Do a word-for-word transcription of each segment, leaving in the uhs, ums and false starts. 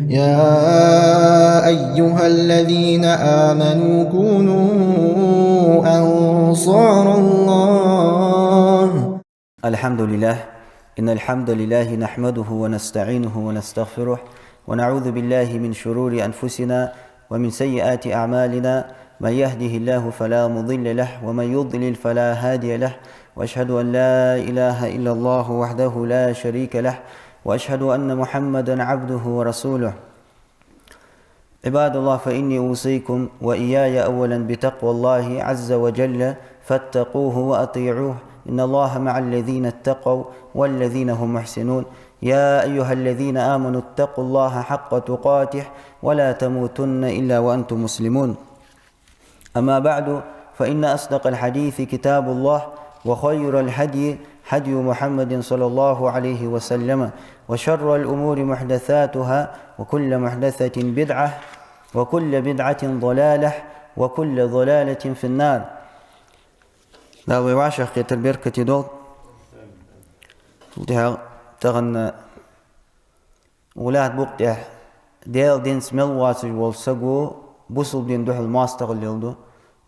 يا أيها الذين آمنوا كونوا أنصار الله. الحمد لله. إن الحمد لله نحمده ونستعينه ونستغفره، ونعوذ بالله من شرور أنفسنا ومن سيئات أعمالنا. من يهده الله فلا مضل له، ومن يضلل فلا هادي له. وأشهد أن لا إله إلا الله وحده لا شريك له، وأشهد أن محمدا عبده ورسوله. عباد الله، فإني أوصيكم وإياي أولا بتقوى الله عز وجل، فاتقوه وأطيعوه، إن الله مع الذين اتقوا والذين هم محسنون. يا أيها الذين آمنوا اتقوا الله حق تقاته ولا تموتن إلا وأنتم مسلمون. أما بعد، فإن أصدق الحديث كتاب الله، وخير الهدي هدي محمد صلى الله عليه وسلم، وشر الأمور محدثاتها، وكل محدثة بدعة، وكل بدعة ضلالة، وكل ضلالة في النار. Дала вай вӀашагӀкхетар беркате долда. Цул тӀехьагӀа тахан Укх лаьтта букъа тӀа Даьла динца мел воацаш вола саго бусалба дина духьал моастагӀал леладу,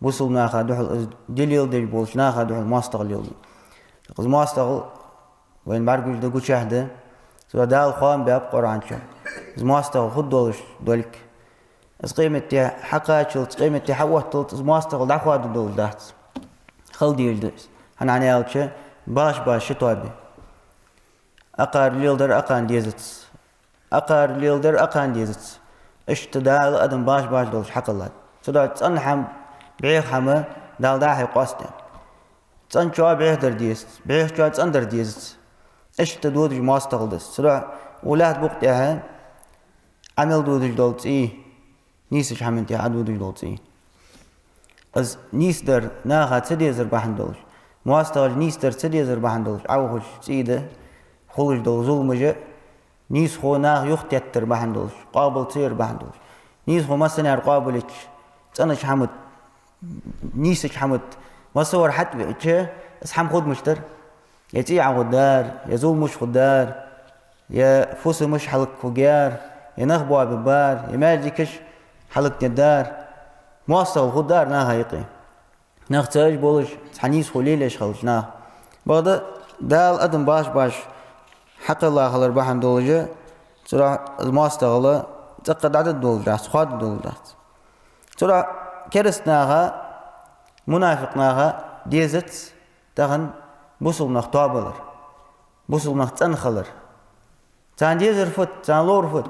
бусалба наха духьал из ди леладеш болча наха духьал моастагӀал леладу. Из моастагӀал вайна бӀаргагуш да, гучахь да, цудухьа Дала хоам баьб Къуръан чу. Из моастагӀал хургдолаш долга. Из къематди хьакхаччалца, къематди хьаотталца из моастагӀал дӀахоададолаш дац. Хала дезаш да из. ХӀана аьлча, баш-баш ши тоаба я. Акхар леладар акхарна дезац. Акхар леладар акхарна дезац. Иштта Дала адам баш-баш долаш хьакхеллад. Цудухьа цӀена хӀама, бӀеха хӀама Дала дӀа-хьа къоастадаьд. ЦӀеначоа бӀеха дар дезац, бӀехачоа цӀена дар дезац. Иштта додаш моастагӀал да из. Цудухьа укх лаьтта букъа тӀа Ӏа мел додаш дола цӀий, нийсача хӀаман тӀа Ӏа додаш дола цӀий. Из нийсдар наха ца дезар бахьан долаш, моастагӀаша нийсдар ца дезар бахьан долаш Ӏа ухаш цӀий да, хулаш дола зуламаш а, нийсхо наха юхатеттар бахьан долаш, къоабал ца яр бахьан долаш. Нийсхо массане а къоабал еча, цӀенача хӀаман тӀа, нийсача хӀаман тӀа массавар хьатӀавеача, из хӀама хургдолаш дар. Е цӀий Ӏохургдар, е зуламаш хургдар, е фусамаш хьалакхургьяр, е нах боабергбар, е маьждигаш хьалакдергдар. МоастагӀал хургдар наха юкъе. Нах ца уж болаш, цхьа нийсхо лелаеш хилча наха. Бакъда Дала адам баш-баш хьакхелла хилар бахьан долаш а, цудухьа из моастагӀал цӀаккха дӀадаргдолаш дац, хоададолаш дац. Цудухьа кераста наха, мунафикъ наха дезац тахан бусалба нах тоабалар, бусалба нах цӀена хилар. Царна дезар фуд, царна ловр фуд?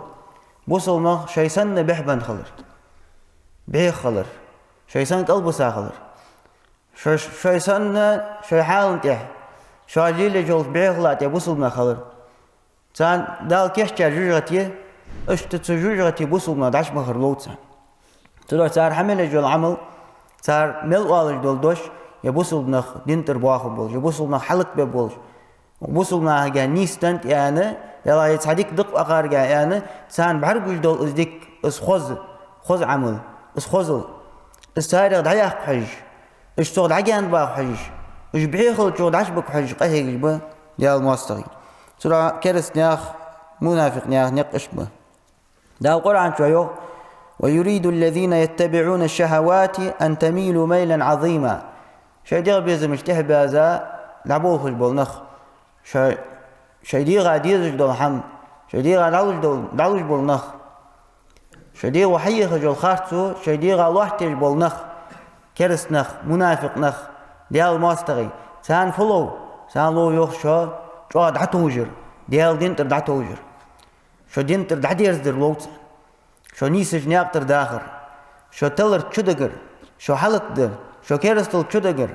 Бусалба нах шоай санна бӀехбенна хилар, бӀеха хилар, шоай санна кӀалбиса хилар, шо-, шоай санна шоай хьала тӀа, шоаш лелаеш йолча бӀехала тӀа бусалба нах хилар. Царна Дала кийчъяь жожагӀате, иштта цу жожагӀате бусалба нах дӀачубахар лов царна. Цудухьа цар хьа мел еш йола Ӏамал, цар мел оалаш дола дош, е бусалба нах дина тӀара боахаргболаш, е бусалба нах хьалакбергболаш, бусалба нахага нийсденнад аьнна, е цхьа дика да-кх акхарга аьнна, царна бӀаргагуш дола из дика, из хоза, хоза Ӏамал, из хозал, из царех дӀаяккха хьожаш, уж цох дӀагаьнабаха хьожаш, уж бӀехалчох дӀачубига хьожаш къахьегаш ба Даьла моастагӀий. Цудухьа кераста наьха, мунафикъ наьха никъ иштта ба. Дала Къуръан чу йоах: «ويريد الذين يتبعون الشهوات أن تميلوا ميلا عظيما». Шоай дегӀа безамашта тӀехьа баьза дӀаболхаш бола нах, шоай, шоай дегӀа дезаш дола хӀама, шоай дегӀа дӀалуш дола, дӀалуш бола нах, шоай дегӀо хьаехаш йола харцо шоай дегӀа лоаттаеш бола нах, кераста нах, мунафикъ нах, Даьла моастагӀий, царна фу лов? Царна лов, йоах, шо чӀоагӀа дӀатовжар, Даьла дина тӀара дӀатовжар. Шо дина тӀара дӀадерзадар лов царна. Шо нийсача наькъа тӀара дахар, шо таларца чудагар, шо хьалакдар, шо керасталца чудагар.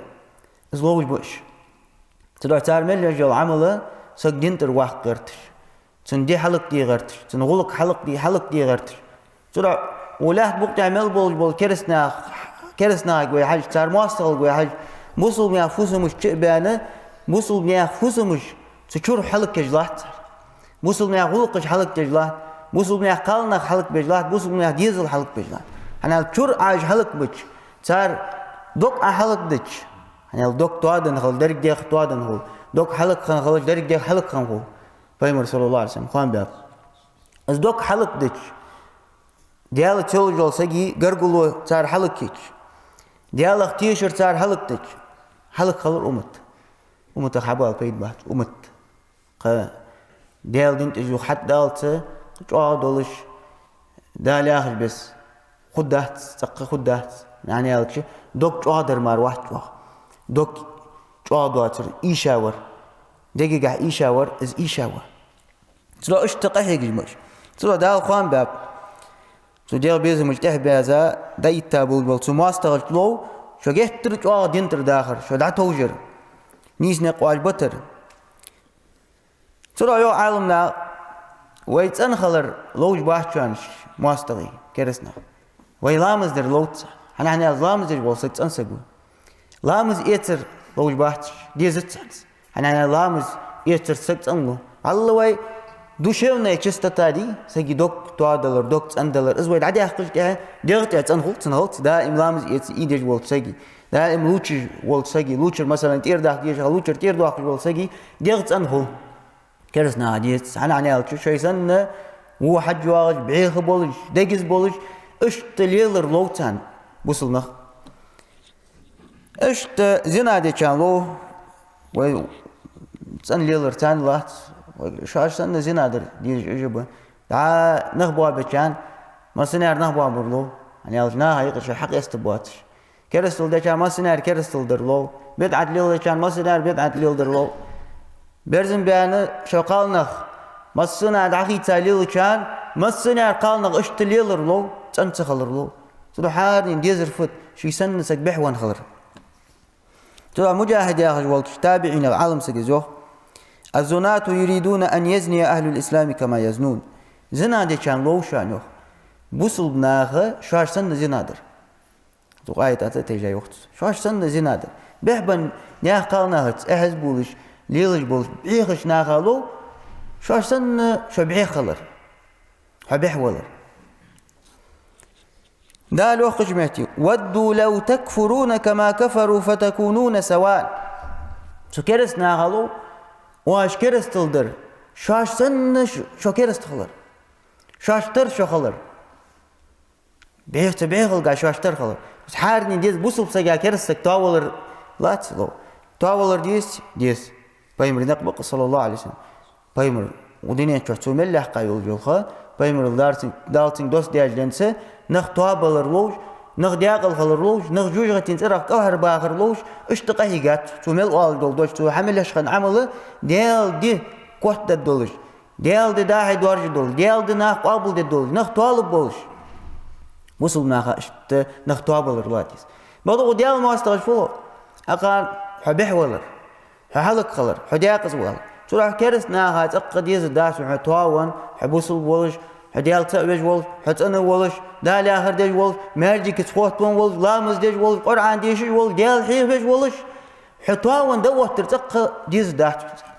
Из ловш ба уж. Цудухьа цар мел еш йола Ӏамал саг дина тӀара ваккха гӀерташ, цун ди хьалакде гӀерташ, цун гӀулакх хьалакде, хьалакде гӀерташ. Цудухьа укх лаьтта букъа тӀа мел болаш бола кераста нах, кераста нахага вай хьажа, цар моастагӀалга вай хьажа, бусалба наьха фусамаш чу а баьнна, бусалба наьха фусамаш цу чура хьалакъеш латт цар. Бусалба наьха гӀулакхаш хьалакдеш латт, бусалба наьха кхалнах хьалакбеш латт, бусалба наьха дезал хьалакбеш латт. ХӀана аьлча чура Ӏа уж хьалакбича, цар дог Ӏа хьалакдича, хӀана аьлча дог тоаденна хилча деррига дегӀ тоаденна хул, дог хьалакхинна хилча деррига дегӀ хьалакхинна хул. Пайхамара, صلى الله عليه وسلم, хоам баьб. Из дог хьалакдича, Даьла ца луш вола саг гаргало цар хьалакхийча, Даьлах тешар цар хьалакдича, хьалакхалар уммат. Умматах хьабала пайда бац, уммат. Кхы Даьла дин тӀа юха хьатӀадаллалца, чӀоагӀа долаш, Дала яхаш беса хургдац, цӀаккха хургдац. ХӀана аьлча, дог чӀоагӀа дар мара вац чӀоагӀа. Дог чӀоагӀа доацар ийша вар. Дегагахьа ийша вар, из ийша ва. Цудухьа иштта къахьегаш ма аш. Цудухьа Дала хоам баьб. Цу дегӀа безамаш тӀехьабаьза, дӀаэтта болаш бола цу моастагӀашта лов, шо геттара чӀоагӀа дин тӀара дахар, шо дӀатовжар, нийса никъ оалаш батар. Цудухьа йоах Ӏаламнаха, вай цӀена хилар ловш бац шоана моастагӀий, кераста нах. Вай ламаз дар ловц царна. ХӀана аьлча ламаз деш вола саг цӀена саг ва. Ламаз эцар ловш бац, дезац царна из. ХӀана аьлча ламаз эцарца саг цӀена лу. Алла вай душевная чистота дий, сага дог тоадалар, дог цӀендалар, из вай дӀадаьккхача тӀехьа, дегӀ тӀа цӀена хул цун хилац, даим ламаз эца, ийдеш волча сага, даим лувчаш волча сага, лувчар, масала, тӀера даха дезаш хилча, лувчар тӀера доахаш волча сага дегӀ цӀена хул. Кераста наха дезац, хӀана аьлча шоай санна во хьаж йоагӀаш, бӀеха болаш, дегаза болаш, иштта лелар лов царна бусалба нах. Иштта зина дечарна лов, вай цӀена лелар царна лац, вай шоаш санна зина дар дезаш уж а ба. ДӀа нах боабечарна массане а нах боабар лов, хӀана аьлча наха юкъе шоаш хьакъоастабоацаш. Керастал дечарна массане а керастал дар лов, бидӀат леладечарна массане а бидӀат леладар лов. Берзан баьнна шоай кхалнах массане а дӀахийца лелачарна массане а кхалнах иштта лелар лов, цӀена ца хилар лов. Цудухьа хӀаране дезар фуд, ший санна саг бӀехвенна хилар. Цудухьа Муджахид яхаш волча табиӀинах Ӏалам сага из йоах: «الزناة يريدون أن يزني أهل الإسلام كما يزنون». Зина дечарна лов шоана, йоах, бусалба наха шоаш санна зина дар. Цу аята тӀа тайжа йоах цо. Шоаш санна зина дар. Бехбенна наьха кхалнахаца эхьаза болаш, лелаш болаш бӀехача наха лов шоаш санна шо бӀеха хилар, хьо бӀехвалар. Дала йоах кхыча метте: «ودوا لو تكفرون كما كفروا فتكونون سواء». Цу кераста наха лов, оаш керастал дар, шоаш санна ш-, шо кераста хилар. Шоаш тара шо хилар. БӀеха ца бӀехалга шоаш тара хилар. Хьаране деза бусалба сага кераста саг тоавалар лац лов. Тоавалар деза, деза. Пайхамара никъ ба-кх, صلى الله عليه وسلم. Пайхамар укх дунен чу цо мел лаьхка йолаш йола ха, пайхамарал Дала цунга, Дала цунга доссадаьча денца, нах тоабалар ловш, нах даькъала хилар ловш, нах жожагӀатен цӀерах кӀалхарбахар ловш, иштта къахьийгад цо. Цо мел оалаш дола дош, цо хьа мел еш хинна Ӏамал Даьла ди котдаргдолаш, Даьла ди дӀа-хьа доаржаргдолаш, Даьла ди наха къоабалдергдолаш, нах тоалургболаш. Бусалба наха иштта нах тоабалар лац из. Бакъда укх Даьла моастагӀаша фу лов? Акхарна хьо бӀехвалар, хьо хьалакхилар, хьо даькъаза валар. Цудухьа кераста наха цӀаккха дезаргдац хьо тоавенна, хьо бусалба волаш, хьо Даьла ца а веш волаш, хьо цӀена волаш, Дала яхар деш волаш, маьждигаца хоттавенна волаш, ламаз деш волаш, Къуръан дешаш волаш, Даьла хьехавеш волаш, хьо тоавенна дӀаоттар цӀаккха дезаргдац хьона.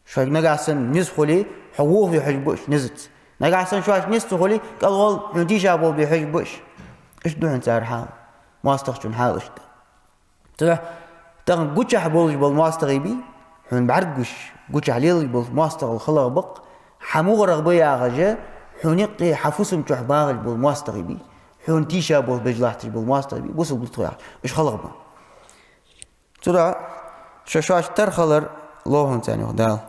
Шоашка нагахьа санна низ хуле, хьо вохаве хьожаргба уж низаца. Нагахьа санна шоашка низ ца хуле, кӀалгӀолла хьона тийшаболх бе хьожаргба уж. Иштта да хьона цар хьал, моастагӀчун хьал иштта. Цудухьа тахан гучахь болаш бола моастагӀий бий, хьона бӀаргагуш, гучахь лелаш бола моастагӀал халагӀа ба-кх, хьа мугӀарагӀа ба яхаш, хьона юкъе хьа фусам чу багӀаш бола моастагӀий бий, хьона тийшаболх беш латташ бола моастагӀий бий, бусалба да тхо яхаш, уж халагӀа ба. Цудухьа шо шоаш тара хилар лов хьона царна, йоах Дала.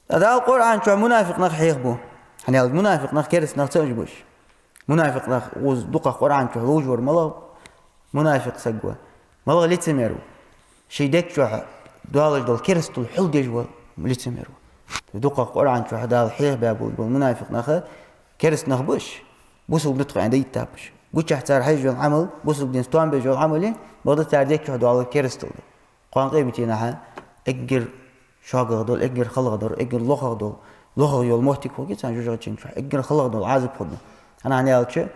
ТӀаккха Дала Къуръан чу мунафикъ нах хьехабу. ХӀана аьлча мунафикъ нах кераста нах ца уж ба уж. Мунафикъ нах укхаза дукхагӀа Къуръан чу лувш вар малагӀа мунафикъ саг ва? МалагӀа лицемер ва? Ший дег чу долаш дола керастал хьулдеш вола лицемер ва. ДукхагӀа Къуръан чу Дала хьехабаь болаш бола мунафикъ нах кераста нах ба уж. Бусалба да тхо аьнна дӀаэттаб уж. Гучахь цар хьаеш йола Ӏамал, бусалба динца тоам беш йола Ӏамал я, бакъда цар дег чу дола керастал да. Кхоана къематдийнахьа эггара шогагӀа дола, эггара халагӀа дола, эггара лохагӀа дола, лохагӀа йола моттиг хургья царна жожагӀатен чу, эггара халагӀа дола Ӏазап хургда. ХӀана аьлча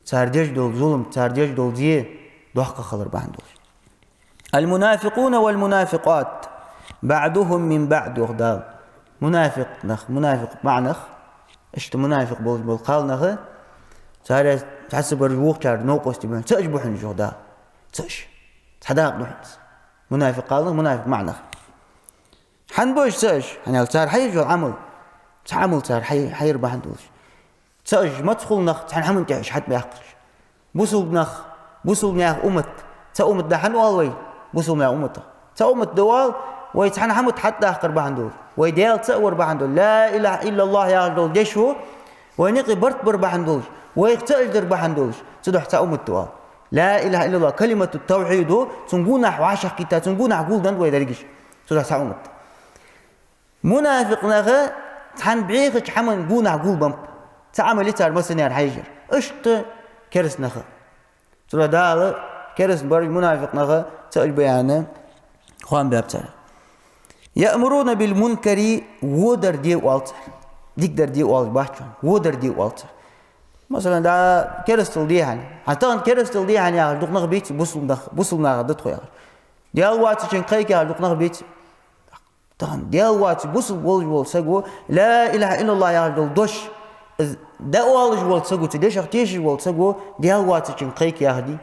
цар деш дола зулам, цар деш дола зе доккха хилар бахьан долаш. «المنافقون والمنافقات بعضهم من بعض», йоах Дала. Мунафикъ нах, мунафикъ маӀа нах, иштта мунафикъ болаш бола кхалнах, цар цхьаццабараш вокхачар новкъостий ба хьона, цаӀаш ба хьона уж, йоах Дала. ЦаӀаш. Цхьа дакъа да хьона. Мунафикъ кхалнах, мунафикъ маӀа нах. ХӀана ба уж цаӀаш? ХӀана аьлча цар хьаеш йола Ӏамал, Цхьа Ӏамал цар хьай-, хьайра бахьан долаш. Ца уж мацхул нах цхьан хӀаман тӀа уж хьатӀабаьккхача. Бусалба нах, бусалба наьха уммат, цхьа уммат да хьан оал вай? Бусалба наьха уммат. Цхьа уммат да оал вай цхьан хӀаман тӀа хьатӀадаккхар бахьан долаш. Вай Даьла ца а вар бахьан долаш. Ла илахӀа иллаллахӀ яхаш дола дешо, вайна юкъе барт бар бахьан долаш. Вайх ца уж дар бахьан долаш. Цудухьа цхьа уммат да оал. Ла илахӀа иллаллахӀ, калимату тавхьид, цун гонахьа вӀашагӀкхийтта, цун гонахьа гулденна вай дерригаш. Цудухьа цхьа уммат. Мунафикъ нах цхьан бӀехача хӀаман гонахьа гулбеннаб. Цхьа Ӏамал я цар массане а хьежар. Иштта кераста нах а. Цудухьа Дала кераста бараш, мунафикъ нах а ца уж ба аьнна, хоам баьб цар. يأمرون بالمنكر, во дар де оал цар. Дика дар де оалаш бац шоана, во дар де оал цар. Масала, да, керастал де хьона. Хьа тахан керастал де хьона яхаш дукха нах беций, бусалба нах, бусалба нахах да тхо яхаш. Даьла воацачунга кхайка яхаш дукха нах беций. Тахан Даьла воацача бусалба волаш вола саго, ла илахӀа иллаллахӀ яхаш дола дош, из дӀаоалаш вола саго, цу дешах тешаш вола саго, Даьла воацачунга кхайка яхаде,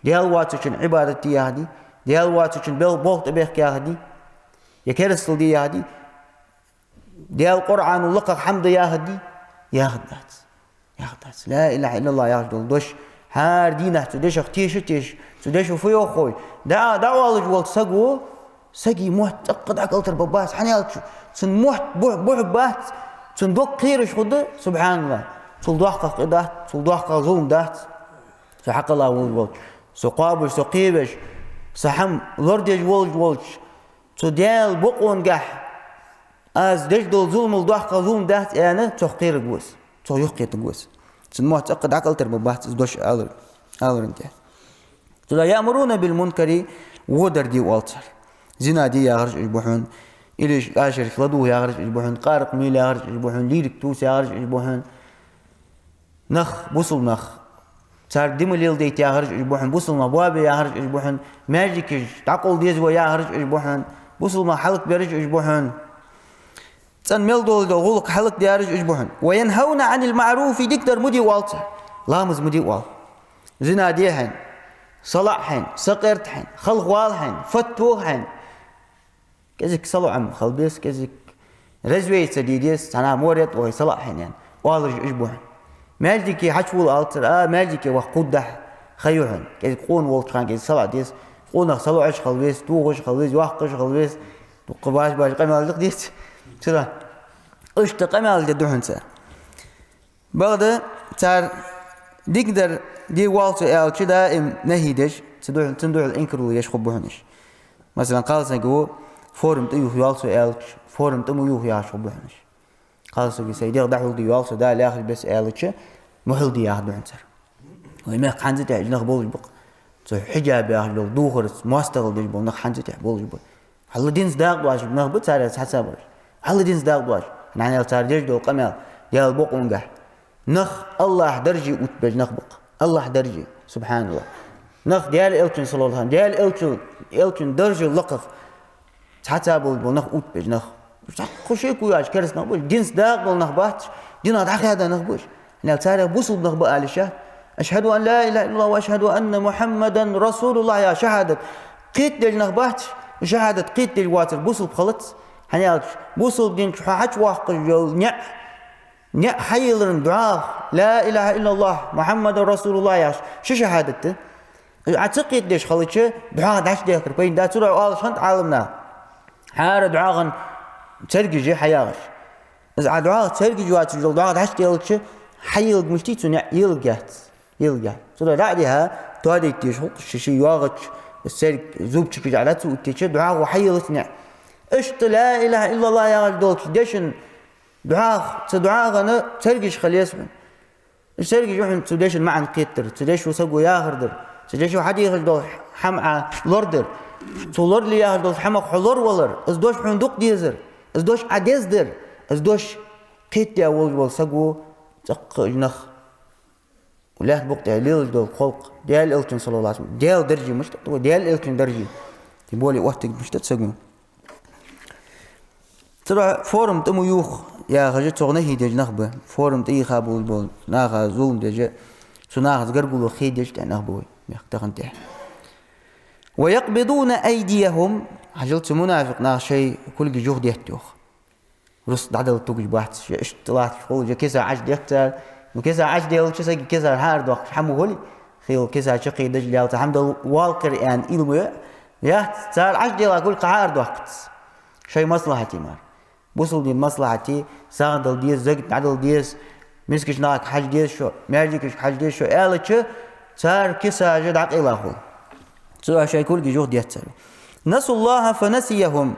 Даьла воацачун Ӏибадат де яхаде, Даьла воацачун бел-, болх тӀабехка яхаде, е керастал де яхаде, Даьла Къуръано лакхагӀа хӀама да яхаде, яхадац. Яхадац. Ла илахӀа иллаллахӀ яхаш дола дош, хӀара дийнахьа цу дешах теша а теша, цу дешо фу йоах хой? ДӀа-, дӀаоалаш вола саго, сага мотт цӀаккха дӀакӀалтарбергбац, хӀана аьлча цун мотт бухь-, бухь-бац, цун дог кхераш хургда, субхьаналлахӀ. Цул доккхагӀа къа дац, цул доккхагӀа зулам дац. Со хьакхелла волаш волча, со кхоабаш, со кхевеш, са хӀама лорадеш волаш волча, цу Даьла бокъонгахьа аз деш дола зуламал доккхагӀа зулам дац аьнна, цох кхераргва из, цох юхакхетаргва из. Цун мотт цӀаккха дӀакӀалтарбергбац из дош алар-, аларна тӀа. Цудухьа يأمرون بالمنكر, во дар де оал цар. Зина де яхараш уж ба хьона, или кашарашка ладувгӀа яхараш уж ба хьона, къаракъ мела яхараш уж ба хьона, лийриг тувса яхараш уж ба хьона. Нах, бусалба нах, цар дима леладайта яхараш уж ба хьона, бусалба нах боабе яхараш уж ба хьона, маьждигаш дӀакъовла деза вай яхараш уж ба хьона, бусалба нах хьалакбераш уж ба хьона. ЦӀена мел долаш дола гӀулакх хьалакдаьраш уж ба хьона. وينهون عن المعروف, дикадар ма де оал цар. Ламаз ма де оал. Зина де хьайна, салаӀа хьайна, сакъерда хьайна, халхавала хьайна, фаттоха хьайна. КӀезига салоӀам хила беза, кӀезига развеяться де деза, цхьаннахьа море тӀа вай салаӀа хьайна, оалаш уж ба хьона. Маьждиге хьачувола оал цар, а, маьждиге ваха кхувдаш ха я хьона. КӀезига къона волча хана кӀезига салаӀа деза, къонах салоӀаш хила веза, тохаш хила веза, йоккхаш хила веза, дукха баш-баш къамаьл дукха деций. Цудухьа иштта къамаьл де да хьона цар. Бакъда цар дикадар де оал цо аьлча, даим нахьи деш, цу духьал, цун духьал инкарло еш хургба хьона уж. Масала, кхалсаг ва, форма тӀаювха йоал цо аьлча, форма тӀа ма ювха яхаш хургба хьона уж. Кхалсаго сай дегӀ дӀахьулде йоал цо, Дала яхача беса аьлча, ма хьулде яхаргда хьона цар. Вай мехка хӀанз а тӀехьа уж нах болаш ба-кх. Цу хьиджаб яхаш дола духарца моастагӀал деш бола нах хӀанз а тӀехьа болаш ба. Хьалла динца дакъа доацаш нах ба царех цхьацца бараш. Хьалла динца дакъа доацаш. ХӀана аьлча цар деш дола къамаьл Даьла бокъонгахьа. Нах АллахӀа дарже оттабеш нах ба-кх. АллахӀа дарже. СубхьаналлахӀ. Нах Даьла Элчан, саллаллахӀу Ӏалайхи ва саллам, Даьла Элчан, Элчан даржал лакхагӀа цхьацца болаш бола нах оттабеш нах. Цхьаккха шеко йоацаш кераста нах ба уж, динца дакъа бола нах бац уж, динах дӀахаьда нах ба уж. ХӀана аьлча царех бусалба нах ба ала йиш яц. أشهد أن لا إله إلا الله وأشهد أن محمدا رسول الله яха шахӀадат кхетадеш нах бац уж, шахӀадат кхетадеш воацар бусалба хилац. ХӀана аьлча бусалба дина чу хьо хьачувоаккхаш йола ниӀ, ниӀ хьаелар духьал, لا إله إلا الله محمد رسول الله яхаш, ши шахӀадат да. Ӏа ца кхетадеш хилча, духьал дӀачудехкар пайда дац, цудухьа оалаш хиннад Ӏаламнаха. ХӀара духьал цергаш я хьаягӀаш. Из Ӏа духьал цергаш йоацаш йола духьал дӀачукхелча, хьаеларг мишта я цу ниӀ, еларгьяц. Еларгьяц. Цудухьа дӀа а дихьа, тоадайта дезаш хул-кх ши-ши йоагӀача, церг зубчикаш Ӏа дӀацаоттийча, духьал хьаелац ниӀ. Иштта لا إله إلا الله яхаш долча дешан духьал, цу духьала цергаш хила еза хьона. Уж цергаш я хьона цу дешан маӀан кхетадар, цу дешо саго яхар дар, цу дешо хьадехаш дола хӀама Ӏа лорадар, цо лорале яхаш долча хӀамах хьо лоравалар, из дош хьона дукха дезар, из дош Ӏа дезадар, из дош кхетадаь волаш вола саго цӀаккха уж нах лаьтта букъа тӀа лелаш дола халкъ, Даьла Элчан, саллаллахӀу Ӏалайхи ва саллам, Даьла дарже мишта да, Даьла Элчан дарже, тем более оттаргья мишта да саго. Цудухьа форма тӀа ма ювха яхаш, цох нахьи деш нах ба. Форма тӀаювха болаш бола, наха зулам деш, цу нахаца гаргало хедеш тӀа нах ба вай мехка тахан тӀехьа. ويقبضون أيديهم, хьажал, цу мунафикъ наха шоай кулгаш юхадетт йоах. Рузкъа дӀадала тугаш бац, шоаш иштта латташ хул, шоай киса Ӏочудехк цар. Ну, киса Ӏочуделча, сага кисара хьаарадоаккхаш хӀама хулий? Хила, киса чаккхе дажа лелца хӀама дала валкхар аьнна илма яц, цар Ӏочудела хулий, кхы хьаарадоаккхац. Шоай маслахьате мара. Бусалба дина маслахьате, сагӀа дала деза, закат дӀадала деза, мискача нахага хьажа деза шо, маьждигашка хьажа деза шо аьлча, цар кисаш дӀакъайла хул. Цудухьа шоай кулгаш юха деттар. نسوا الله فنسيهم.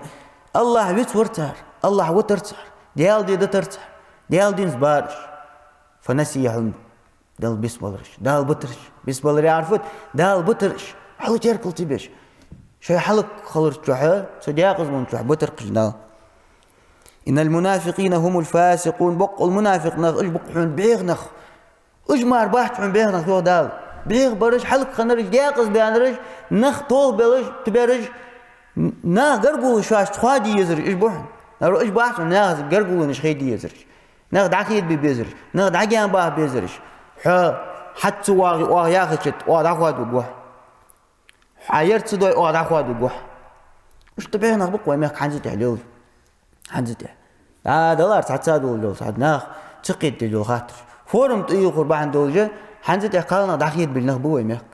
АллахӀ вицвир цар, АллахӀ витар цар, Даьла ди дитар цар, Даьла динца бар уж. فنسيهم. Дала бицбелар уж, Дала битар уж. Бицбелар яхар фуд? Дала битар уж. Хьалха теркал ца беш. Шоай хьалхахиларча чухь, цу декъаза мун чухь битар-кх уж Дала. إن المنافقين هم الفاسقون. Боккъал мунафикъ нах, уж ба-кх хьона бӀеха нах. Уж мара бац хьона бӀеха нах, йоах Дала. БӀеха бараш, хьалхахиннараш, декъаза баьннараш, нах толхабелаш, тӀабераш, нах гаргало шоашца хоадае езараш, уж ба хьона. Нара уж бац хьона нахаца гаргалонаш хеде езараш. Нах дӀахеда безараш, нах дӀагаьна баха безараш. Хьо хьа ца вагӀе оаха яхача, оаха дӀахоадавергва хьо. Хьа яр ца дой, оаха дӀахоадавергва хьо. Иштта бӀеха нах ба-кх вай мехка хӀанз тӀехьа лелаш. ХӀанз тӀехьа. ДӀа далар цхьацца долаш дола, цхьа нах ца кхетадеш дола хаттараш. Форма тӀаювхар бахьан долаш, хӀанз тӀехьа кхалнах дӀахеда беза нах ба вай мехка.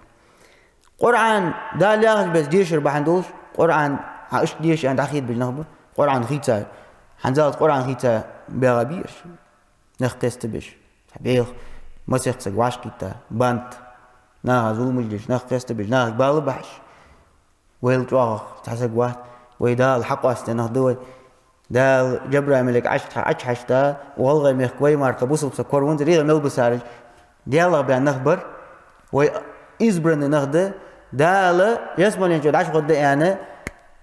Къуръан Дала яхача беса дешар бахьан долаш, Къуръан хьа иштта деша аьнна дӀахеда беза нах ба. Къуръан хийца, хӀанзалца Къуръан хийца баьгӀа бий ераш? Нах кхестабеш. Цхьа бӀеха, масех саг вӀашагӀкхийтта, банд. Наха зуламаш деш, нах кхестабеш, нахага бала бахьаш. Вайл чӀоагӀагӀа цхьа саг вац, вай Дала хьакъоастадаь нах да вай. Дала Джабраил малейк Ӏочу-, Ӏочухьашта, гӀалгӀай мехка вай мара кхы бусалба саг коравензар, рига мел бисараш, Даьлах баь нах бар. Вай избранный нах да, Дала ялсмален чу дӀачугӀоргда аьнна,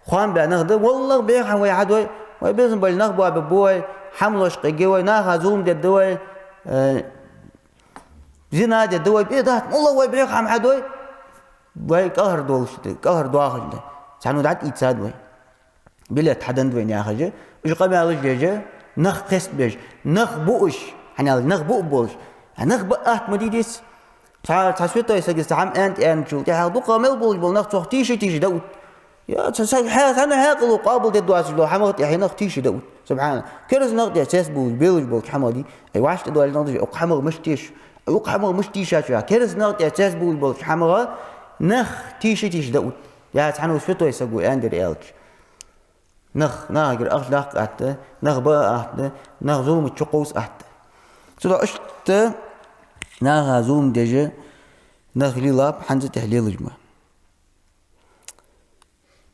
хоам баь нах да. ВаллахӀи, бӀеха хӀама вай хьадой, вай безам бале нах боабергба вай, хӀама лош къегге вай, наха зулам дергда вай, э, зина дергда вай, бе дац, моллагӀа вай бӀеха хӀама хьадой, вай кӀалхардоалаш да, кӀалхардоахаш да. Цхьанне дӀатӀаийцад вай. Билет хьаденнад вайна яхаш, уж къамаьлаш деш, нах кхестабеш, нах буаш, хӀана аьлча нах буа болаш. А нах баа атта ма дий деза. Цхьа, цхьа святой сага цхьа хӀама аьннад аьнначул тӀехьагӀа дукха мел болаш бола нах цох тийша-тийша дӀаотт. Я, цхьа, цхьа хьа-, цхьанне хьаькъало къоабалдергдоацаш дола хӀамах тӀехьа нах тийша дӀаотт. СубхьаналлахӀ. Кераста нах тӀехьа цецбувлаш, белаш болча хӀамах дий. Ай, вӀаштӀа доаллача нах дий, укх хӀамах мишта теша, укх хӀамах мишта тийшача, кераста нах тӀехьа цецбувлаш болча хӀамах нах тийша-тийша дӀаотт. Я цхьанне святой саго аьннадар аьлча. Нах, нахагара ахча даккха атта, нах баа атта, нах зуламаца чукхувса атта. Цудухьа иштта наха зулам деш, нах лелаб, хӀанз тӀехьа лелаш ма.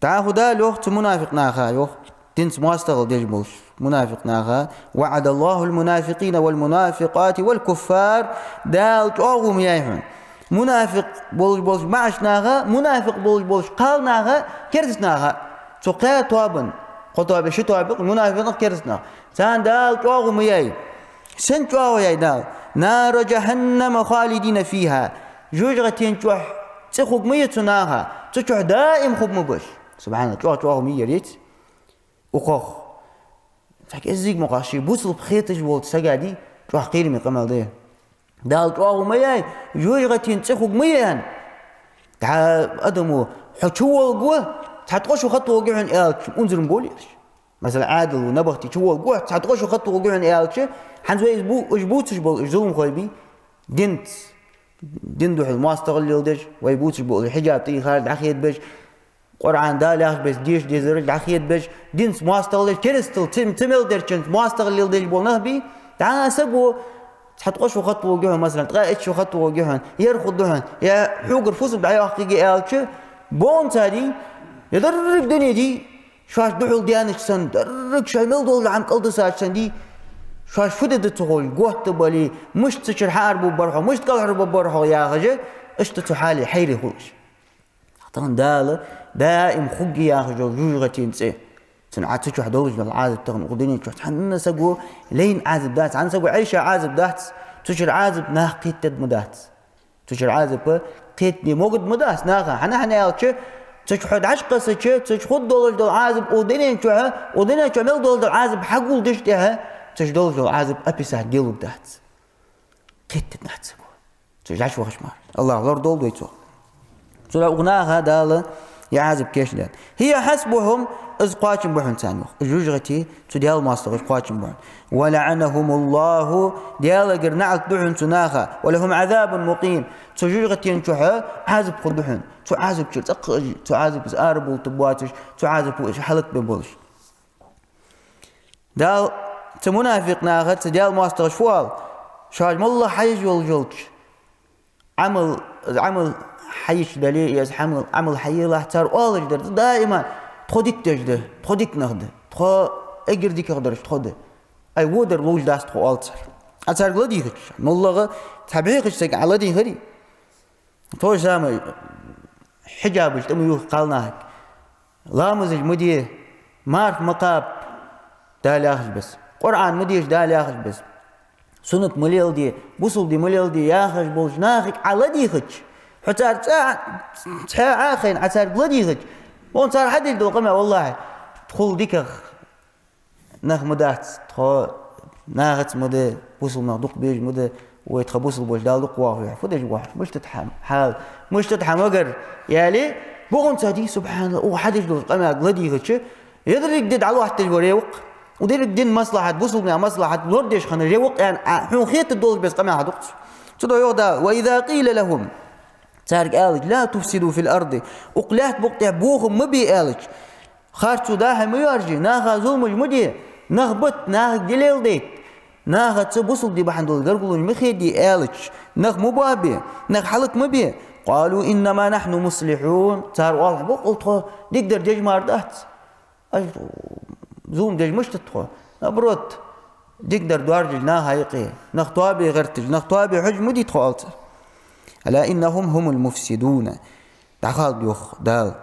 ДӀахо Дала йоах цу мунафикъ наха, йоах, динца моастагӀал деш болаш мунафикъ наха: وعد الله المنافقين والمنافقات والكفار. Дала чӀоагӀо ма яьй хьона мунафикъ болаш болча маӀача наха, мунафикъ болаш болча кхалнаха, кераста наха. Цу кхаь тоабан, кхо тоаба, ши тоаба мунафикъ нах, кераста нах. Царна Дала чӀоагӀо ма яьй. Сенна чӀоагӀо яьй Дала? نار جهنم خالدين فيها. ЖожагӀатен чу цӀи хург ма я цу наха, цу чу даим хург ма ба уж. СубхьаналлахӀ, чӀоагӀа чӀоагӀо ма яьй ер. Укхох цхьа кӀезига ма кхоаччий, бусалба хеташ волча сага дий, чӀоагӀа кхераме къамаьл да ер. Дала чӀоагӀо ма яьй, жожагӀатен цӀи хург ма я аьнна. ДӀа адамо хьо чуволларгва, цхьа ткъо шу хатта гӀоргья хьона аьлча, унзара ма болий ераш. Масала, Ӏаьдало набахте чуволларгва, цхьа ткъо шу хатта гӀоргья хьона аьлча, хӀанз вай из бу-, уж бувцаш бола уж зуламхой бий? Динца, дина духьала моастагӀал леладеш, вай бувцаш бола хьиджаб тӀаийхар дӀахедабеш, Къуръан Дала яхача беса деша дезараш дӀахедабеш, динца моастагӀал деш, керастал ца, ца мел дерчунца моастагӀал леладеш бола нах бий? ДӀа саго цхьа ткъо шу хатта гӀоргья хьона, масала, ткъаь итт шу хатта гӀоргья хьона, ер хургда хьона, е хьогара фусам дӀайоаккхаргья аьлча, бонца дий, е деррига дуне дий, шоаш духьал даьннача санна, деррига шоай мел дола хӀама кӀалдисача санна дий, шоаш фу де деза ца ховш, готта бале, мишта цу чура хьаарабу бар хьо, мишта кӀалхарбу бар хьо яхаш, иштта цу хьале хьайра хул уж. Тахан Дала даим хургья яхаш йола жожагӀатен цӀи. Цун Ӏа цу чу долаш дола Ӏазап тахан укх дунен чу цхьанне саго лайна Ӏазап дац, цхьанне саго Ӏайша Ӏазап дац, цу чура Ӏазап наха кхетаде ма дац. Цу чура Ӏазап кхетаде могаргда ма дац наха, хӀана, хӀана аьлча, цу чу хьо дӀакхессача, цу чу хургдолаш дола Ӏазап укх дунен чу, укх дунен чу мел долаш дола Ӏазап хьагулдеш тӀехьа, цу чу долаш дола Ӏазап описать де лургдац. Кхетаде дац саго. Цу чу дӀачувахача мара. АллахӀ лорадолда вай цох. Цудухьа укх наха Дала Е Ӏазап кийчдаьд. هي حسبهم, из кхоачам ба хьона царна, йоах. Уж жожагӀате, цу Даьла моастагӀаша кхоачам ба хьона. ولعنهم الله, Даьлагара наӀалт да хьона цу наха. ولهم عذاب مقيم, цу жожагӀатен чухь Ӏазап хургда хьона. Цу Ӏазапчура цӀаккха уж, цу Ӏазапаца арабовла боацаш, цу Ӏазапо уж хӀалакбе болаш. Дала цу мунафикъ наха, цу Даьла моастагӀаша фу оал? Шоаш моллагӀа хьаеш йолаш йолча Ӏамал, из Ӏамал хьаеш дале, е из Ӏамал, Ӏамал хьаелахь, цар оалаш дар даим: «Тхо дика деш да, тхо дика нах да, тхо эггара дикагӀдараш тхо да». Ай, водар ловш дац тхо, оал цар. Ӏа царга ладийгӀача, моллагӀа цхьа бӀехача сага Ӏа ладийгӀарий? То же самое, хьиджабаш тӀа ма юха кхалнахага. Ламазаш ма де, марха ма кхаба, Дала яхаш бесса. Къуръан ма деша, Дала яхаш бесса. Суннат ма леладе, бусалба ди ма леладе яхаш болча нахага Ӏа ладийгӀача, хьо цар цӀа-, цхьа Ӏа а хайна, Ӏа царга ладийгӀача, вон цар хьадеш дола къамаьл, валлахӀи, тхол дикагӀа нах ма дац, тхо нахаца ма да, бусалба нах дукха безаш ма да, вай тха бусалба болча Дала дукха воахавойла, фу деш ва хьо, мишта да хьа хьал, мишта да хьа магар, аьле, бокъонца дий, субхьаналлахӀ, укхо хьадеш долча къамаьлга ладийгӀача, е деррига ди дӀалоаттадеш вар е укх, укх деррига дина маслахьат, бусалба наьха маслахьат лорадеш хиннар е укх аьнна, а, хьона хеташ долаш бесса къамаьл хьадоаккх цо. Цудухьа йоах Дала: وإذا قيل لهم, царга аьлча, لا تفسدوا في الأرض, укх лаьтта букъ тӀа бохам ма бе аьлча, харцо дӀа-хьа ма йоаржа, наха зуламаш ма де, нах бита, нахага ди леладайта, нахаца бусалба ди бахьан долаш гаргалонаш ма хеде аьлча, нах ма боабе, нах хӀалак ма бе. قالوا إنما نحن مصلحون. Цар оал: «Боккъал тхо дикадар деш мара дац. Аш зулам деш мишта да тхо. Наоборот, дикадар доаржадеш наха юкъе, нах тоабе гӀерташ, нах тоабе хьожаш ма дий тхо», оал цар. ألا إنهم هم المفسدون. ДӀахалда, йоах Дала.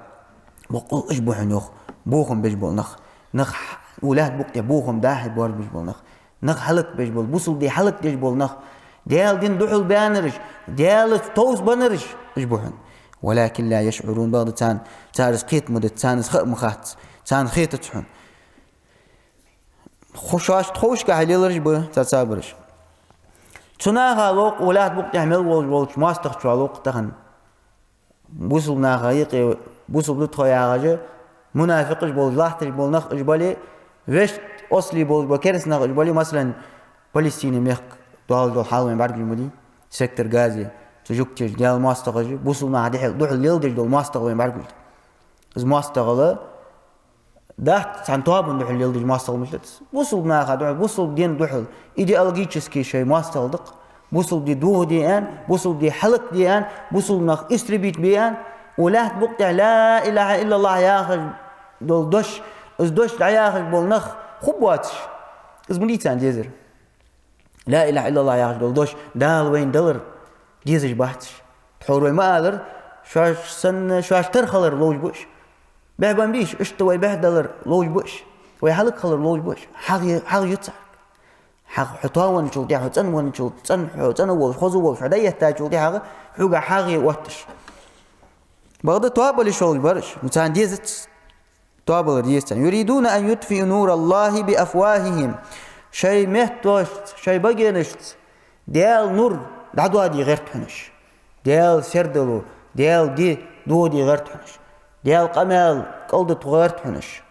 Боккъал уж ба хьона, йоах, бохам беш бола нах. Нах, укх лаьтта букъ тӀа бохам дӀа-хьа боаржабеш бола нах. Нах хӀалакбеш бола, бусалба ди хӀалакдеш бола нах. Даьла дина духьал баьннараш, Даьлаца товсабеннараш уж ба хьона. ولكن لا يشعرون, бакъда царна, цар из кхета ма дац, царна из хаа ма хац, царна хетац хьона. Ху-, шоашта ховшкахьа лелараш ба царца бараш. Цу наха лоакх, укх лаьтта букъ тӀа мел волаш волча моастагӀчоа лоакх тахан. Бусалба наха юкъе, бусалба да тхо яхаш, мунафикъаш болаш, латташ бола нах уж бале, вешта, ослий болаш бола кераста нах уж бале, масала, Палестине мехка доаллаш дола хьал вайна бӀаргагуш ма дий, сектор Газе, цу жугтеша Даьла моастагӀаша, бусалба наха духьал, духьал леладеш дола моастагӀал вайна бӀаргагуш да. Из моастагӀал дац цхьан тоабан духьал леладеш моастагӀал мишта дац. Бусалба наха духьал, бусалба дина духьал, идеологически шоай моастагӀал да-кх. Бусалба ди дохаде аьнна, бусалба ди хӀалакде аьнна, бусалба нах истребить бе аьнна, укх лаьтта букъ тӀа لا إله إلا الله яхаш дола дош, из дош дӀаяхаш бола нах хургбоацаш. Из ма дий царна дезар. لا إله إلا الله яхаш дола дош Дала вайна далар дезаш бац уж. Тхьовра вай ма аллара, шоаш санна, шоаш тара хилар ловш ба уж. Бехк бан бий уж, иштта вай бехк далар ловш ба уж. Вай хӀалакхилар ловш ба уж. ХьагӀ е-, хьагӀ ю царга. ХьагӀ хьо тоавенначул тӀехьа, хьо цӀенвенначул, цӀен-, хьо цӀена волаш, хоза волаш, хьо дӀаеттачул тӀехьагӀа хьога хьагӀ е отташ. Бакъда тоабале шолаш бар уж, ну, царна дезац. Тоабалар деза царна. يريدون أن يطفئوا نور الله بأفواههم. Шоай метташца, шоай багенашца Даьла нур дӀадоаде гӀерт хьона уж. Даьла сердало, Даьла ди дохаде гӀерт хьона уж. Даьла къамаьл кӀалдита гӀерт хьона уж.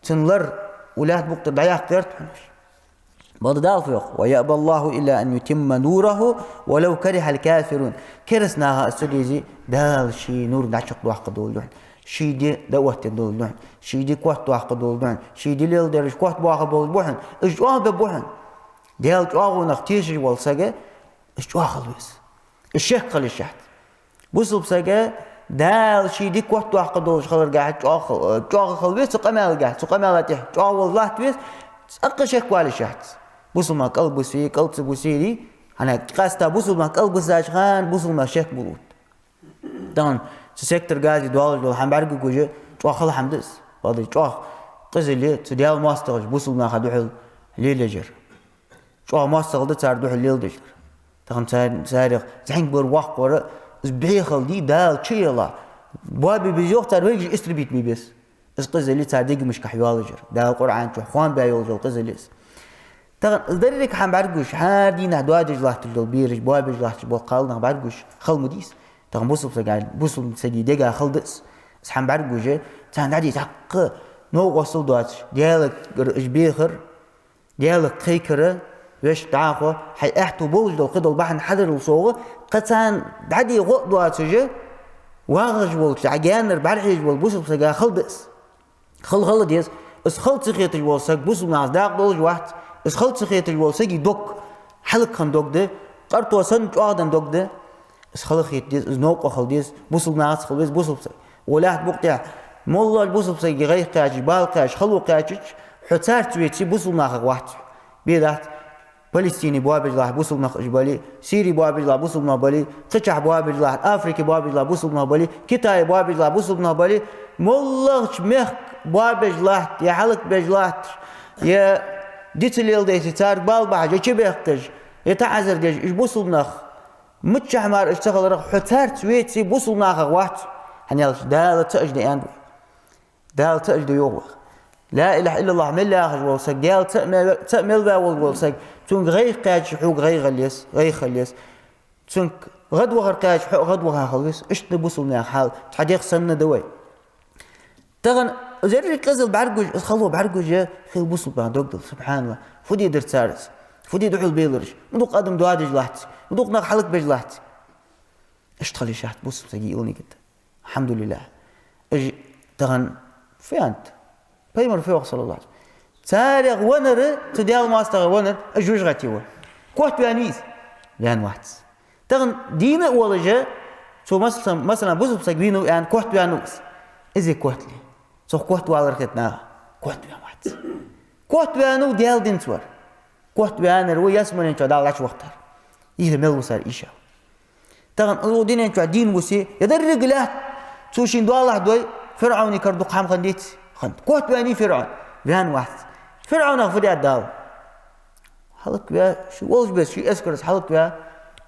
Цун лар укх лаьтта букъ тӀара дӀаяккха гӀерт хьона уж. Бакъда Дала фу йоах: ويأبى الله إلا أن يتم نوره ولو كره الكافرون. Кераста наха из ца дезе, Дала ший нур дӀачакхдоаккхаргдолаш да хьона. Ший ди дӀаоттадергдолаш да хьона. Ший ди котдоаккхаргдолаш да хьона. Ший ди леладераш котбоахаргболаш ба хьона. Уж чӀоагӀа бергба хьона. Даьла чӀоагӀонах тешаш вола саг, уж чӀоагӀа хила веза. Уж шек хила йиш яц. Бусалба саг Дала ший ди котдоаккхаргдолаш хиларгахьа чӀоагӀа хила, чӀоагӀа хила веза цу къамаьлагахьа, цу къамаьла тӀехьа чӀоагӀа волаш латта веза, цӀаккха шек вала йиш яц. Бусалба нах кӀалбиссе, кӀал ца биссе, хӀана, къаьстта бусалба нах кӀалбиссача хана бусалба наьха шек буллув. Тахан цу сектор Газе доаллаш дола хӀама бӀаргагуш, чӀоагӀа хала хӀама да из. Бакъда чӀоагӀа къизал я цу Даьла моастагӀаша бусалба наха духьал лелаеш яр. ЧӀоагӀа моастагӀал да цар духьал леладеш дар. Тахан цар-, царех зӀамига бар, воккха вар, из бӀехал дий, Дала чуяла. Боабе беза, йоах, цар вайгаш истребить бе беза. Из къизал я цар дегашкахьа йоаллаш яр. Дала Къуръан чу хоам баь йолаш йола къизал я из. Тахан из деррига хӀама бӀаргагуш, хӀара дийнахьа доадеш латташ дола бераш, боабеш латташ бола кхалнах бӀаргагуш хала ма дий из. Тахан бусалба сага, бусалба сага дега хала да из. Цхьан бӀаргагуш, царна дӀадийца хьакха новкъостал доацаш, Даьлагара уж бехар, Даьлага кхайкар, вешта дӀахо, хьай аьттув болаш дола кхыдола бахьан хьадарал совгӀа, кхы царна дӀаде гӀо а доацаш, вагӀаш волча, хьа гаьнара бӀарахьежаш вола бусалба сага хала да из. Хала хила деза. Из хала ца хеташ вола саг бусалба нахаца дакъа долаш вац. Из хала ца хеташ вола сага дог хьалакхана дог да, къарто санна чӀоагӀденна дог да. Из хала хета деза, из новкъа хила деза, бусалба нахаца хила веза бусалба саг. Валлахь букъ тӀехь, моллагӀча бусалба сага гӀайгӀа кхаьчача, бала кхаьчача, хьо царца веце, бусалба нахах вац хьо. Бе дац, Палестине боабеш лахь бусалба нах уж бале, Сире боабеш лахь бусалба нах бале, кхычахьа боабеш лахь, Африке боабеш лахь бусалба нах бале, Китае боабеш лахь бусалба нах бале, моллагӀча мехка боабеш латт, е хьалакбеш латт, е диц леладеш, царга бала бахьаш, е чубехкаш, е таӀазар деш, уж бусалба нах. Миччахьа мара уж ца хиларах, хьо царца веце, бусалба нахах вац хьо. ХӀана аьлча Дала цаӀ уж да аьннад вайга. Дала цаӀ уж да йоах вайга. Ла илахӀа иллаллахӀ мел яхаш вола саг, Даьла цаӀ мел, цаӀ мел ваь волаш вола саг, цунга гӀайгӀа кхаьчача, хьога гӀайгӀа хила еза, гӀайгӀа хила еза. Цунга гӀадвахар кхаьчача, хьо а гӀадваха хила веза. Иштта да бусалба наьха хьал, цхьа дегӀ санна да вай. Тахан из еррига къизал бӀаргагуш, из хало бӀаргагуш, хила бусалба наха дог дилла, субхьаналлахӀ. Фу де дар цар из? Фу де духьал белар уж? Ма дукха адам доадеш латт, ма дукха нах хьалакбеш латт. Иштта хила йиш яц бусалба сага, ил нигат. АлхьамдулиллахӀ. Уж тахан фу аьннад? Пайхамара фу йоах, саллаллахӀу Ӏалайхи ва саллам? Царех веннар, цу Даьла моастагӀех веннар, уж жожагӀате ва. Котваьннавий из? Ваьнна вац. Тахан дийна а волаш, цо, масала, масала, бусалба саг вийнав аьнна, котваьннав из. Из а котале. Цох котвалар хет наха? Котваьнна вац. Котваьннав Даьла динца вар. Котваьннар ва ялсмален чу Дала дӀачувахийтар. Из мел ва цар эшаш. Тахан укх дунен чу дийна вусе, е деррига лаьтта цо шийна доалахьа дой, ФирӀовна кара дукха хӀама хиннадий? Хиннад. Котваьннавий ФирӀовн? Ваьнна вац. ФирӀовнах фу даьд Дала? Хьалакваь, ший волча беса, ший эскарца хьалакваь,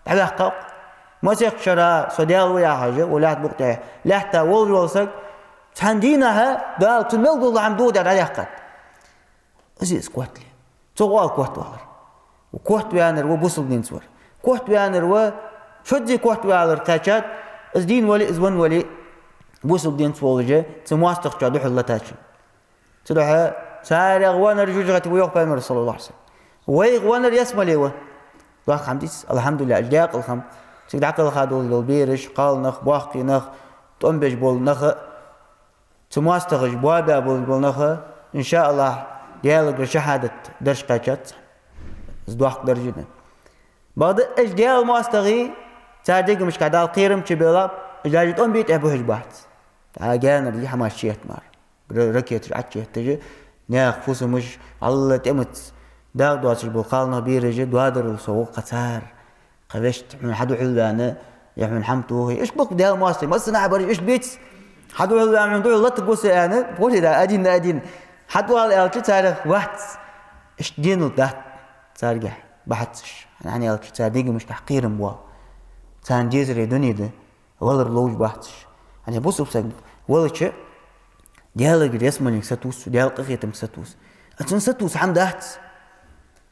дӀаваьккхав-кх. Масех шера со Даьла ва яхаш, укх лаьтта букъ тӀа, лаьтта волаш вола саг, цхьан дийнахьа Дала цунна мел дола хӀама духьал дӀадаьккхад. Из а из котале. Цох оал котвалар. Котваьннар ва бусалба динца вар. Котваьннар ва, шозза котвалар кхаьчад, из дийна вале, из венна вале, бусалба динца волаш, цу моастагӀчоа духьал латачун. Цудухьа царех веннар жожагӀате ва йоах Пайхамара, саллаллахӀу Ӏалайхи ва саллам. Вайх веннар ялсмале ва. Доккха хӀама дий из, алхьамдулиллахӀ, уж декъала хӀама. Цига дӀакхелха долаш дола бераш, кхалнах, боккхий нах, тӀом беш бола нах а, цу моастагӀаша боабаь болаш бола нах а, иншааллахӀ, Даьлагара шахӀадат дарж кхаьчад царна. Из доккха дарж да. Бакъда уж Даьла моастагӀий, цар дегашка Дала кхерам чубелаб, уж даже тӀом бе тӀехьа бухьаш бац. ТӀаккха гаьнара дий хӀамаш чуэтта мара. Ра-, ракеташ Ӏочуэтташ, наьха фусамаш, Алла тӀемаца дагӀа доацаш бола кхалнах, бераш доадарал совгӀа кхы цар. Кхы вешта хьона хьадухьал ваьнна, е хьона хӀама тохе. Иштта ба-кх Даьла моастагӀий, массанахьа бараш иштта беций? Хьадухьал ваьнна, хьона духьал латаргва со аьнна, бохий да, один на один. Хьадоал аьлча, царех вац. Иштта денал дац царгахь бахьацаш. ХӀана аьлча, цар дегашка кхерам боал. Царна дезаре дуне да. Валар ловш бац уж. ХӀана бусалба саг валача, Даьлагара ялсмалега сатувс цо, Даьла къахетамга сатувс. А цунна сатувс хӀама дац.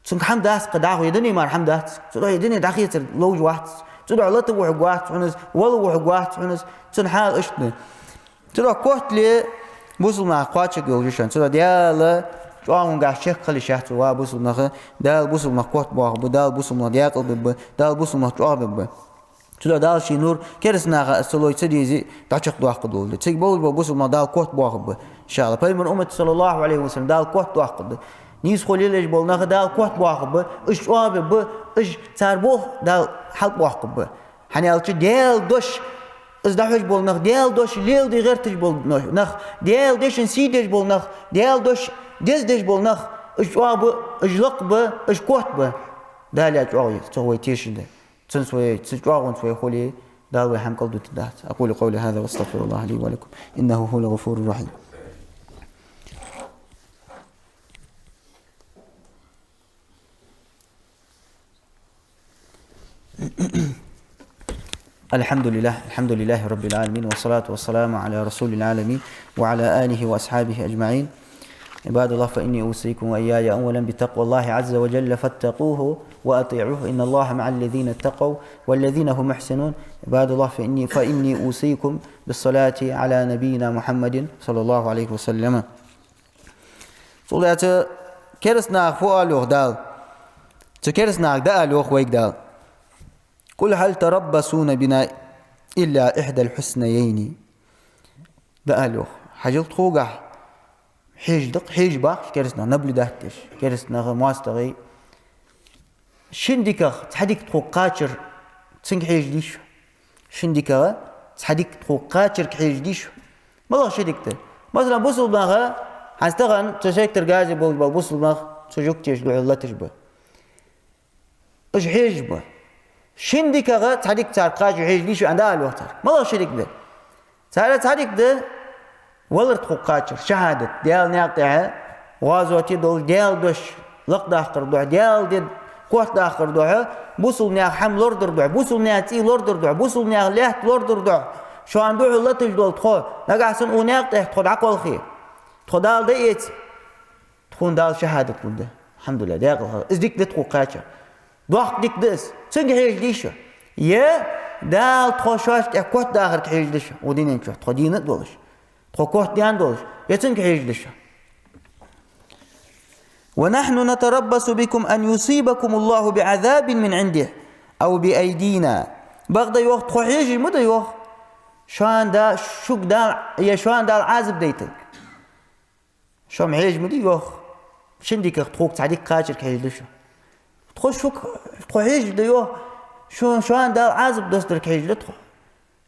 Цунга хӀама дац-кх дӀахо, е дуне мара хӀама дац. Цудухьа е дуне дӀахецар ловш вац. Цудухьа лата вухьаргвац хьона из, вала вухьаргвац хьона из. Цун хьал иштта да. Цудухьа котале бусалба наха кхоачаргйолаш я шоана. Цудухьа Даьла чӀоагӀонга шек хила йиш яц, ва бусалба нах, Дала бусалба наха котбоахаргба, Дала бусалба нах декъалбергба, Дала бусалба нах чӀоагӀбергба. Цудухьа Дала ший нур кераста наха а ца лой, ца дезе, дӀачакхдоаккхаргдолаш да. Цига болаш бола бусалба нах Дала котбоахаргба, иншааллахӀ. Пайхамара уммат, саллаллахӀу Ӏалайхи ва саллам, Дала котбоаккхаргда. Нийсхо лелаеш бола нах Дала котбоахаргба, уж чӀоагӀбергба, уж цар болх Дала хьалбоаккхаргба. ХӀана аьлча Даьла дош, из дӀахьош бола нах, Даьла дош леладе гӀерташ бола нах, Даьла дешан сий деш бола нах, Даьла дош дездеш бола нах, уж чӀоагӀба, уж лакхба, уж котба. Дала яь чӀоагӀо я из, цох вай тешаш да. Цунца вай, цу чӀоагӀонца вай хуле, Дала вай хӀама кӀалдутаргдац. أقول قولي هذا وأستغفر الله لي ولكم إنه هو الغفور الرحيم. الحمد لله، الحمد لله رب العالمين، والصلاة والسلام على رسول العالمين وعلى آله وأصحابه أجمعين. عباد الله، فإني أوصيكم وإياي أولا بتقوى الله عز وجل، فاتقوه وأطيعوه، إن الله مع الذين اتقوا والذين هم محسنون. عباد الله، فإني، فإني أوصيكم بالصلاة على نبينا محمد صلى الله عليه وسلم. Цул тӀехьа цу кераста наха фу ала йоах Дала? Цу кераста наха дӀаала йоах вайга Дала: قل هل تربصون بنا إلا إحدى الحسنيين. ДӀаала йоах. Хьажал тхогахьа хьежа да-кх, хьежа баккха кераста нах, наблюдать деш, кераста наха, моастагӀий. Шин диках цхьа дика тхога кхачар, цунга хьежа дий шо? Шин диках цхьа дика тхога кхачарга хьежа дий шо? МалагӀа ши дика да? Масала, бусалба нах, хӀанз тахан цу сектор Газе болаш бола бусалба нах цу жугтеша духьал латаш ба. Уж хьежаш ба. Шин диках цхьа дика царга кхачар хьежа дий шо аьнна дӀаала йоах царга. МалагӀа ши дика да? Царех цхьа дика да валар тхога кхачар, шахӀадат, Даьла наькъа тӀа гӀазоте долаш, Даьла дош лакхдаккхар духьа, Даьла ди котдаккхар духьа, бусалба наьха хӀама лорадар духьа, бусалба наьха цӀий лорадар духьа, бусалба наьха лаьтта лорадар духьа. Шоана духьал латаш дола тхо, нагахьа санна укх наькъа тӀа тхо дӀакхалхе, тхо Дала дӀаэце, тхона Дала шахӀадат лургда. АлхьамдулиллахӀ, декъала хилда. Из дика да тхога кхачар. Доккха дика да из. Цунга хьежа дий шо? Е Дала тхо шоашта тӀа котдахарга хьежа дий шо? Укх дунен чу тхо дийна а долаш, тхо котдаьнна долаш, е цунга хьежа дий шо? ونحن نتربص بكم أن يصيبكم الله بعذاب من عنده أو بأيدينا. Бакъда йоах, тхо хьежаш ма да йоах шоана Да-, шуга Дала, е шоана Дала Ӏазап дайтарга. Шо-м хьежаш ма дий йоах шин диках тхога цхьа дика кхачарга хьежаш да шо. Тхо шуга, тхо хьежаш да йоах шо-, шоана Дала Ӏазап доссадарга хьежаш да тхо.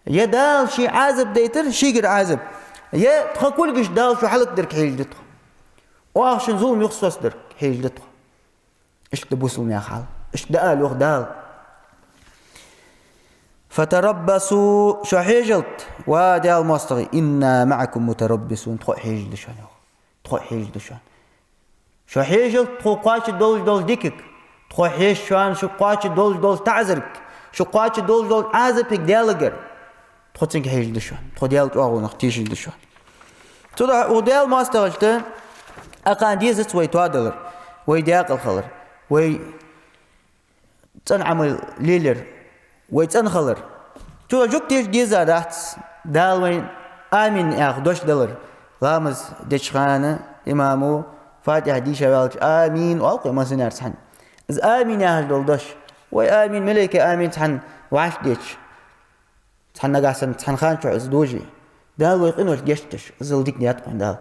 Е Дала ший Ӏазап дайтар, шийгара Ӏазап, е тха кулгашта Дала шо хӀалакдарга хьежаш да тхо. Оаха шун зулам юхасоссадарга хьежаш да тхо. Иштта да бусалба наьха хьал. Иштта дӀаала йоах Дала. فتربصوا, шо хьежалта, ва Даьла моастагӀий, إنا معكم متربصون, тхо а хьежаш да шоана йоах. Тхо а хьежаш да шоана. Шо хьежалта тхога кхоачаш долаш долча дикага. Тхо хьеж шоана шуга кхоачаш долаш долча таӀазарга, шуга кхоачаш долаш долча Ӏазапага Даьлагара. Тхо цунга хьежаш да шоана. Тхо Даьла чӀоагӀонах тешаш да шоана. Цудухьа укх Даьла моастагӀашта акхарна дезац вай тоадалар, вай декъала хилар, вай цӀена Ӏамал лелаяр, вай цӀена хилар. Цудухьа жугтеша деза дац Дала вайна «Амин» яха дош далар. Ламаз деча хана имамо Фатихьа дийша ваьлча «Амин» оал-кх вай массане а цхьана. Из «Амин» яхаш дола дош, вай «Амин», малейкай «Амин» цхьана вӀаштӀехьадеча, цхьан нагахьа санна, цхьан хана чухь из дожий, Дала вай къиношта гешт деш, иззал дика даьд-кх вайна Дала.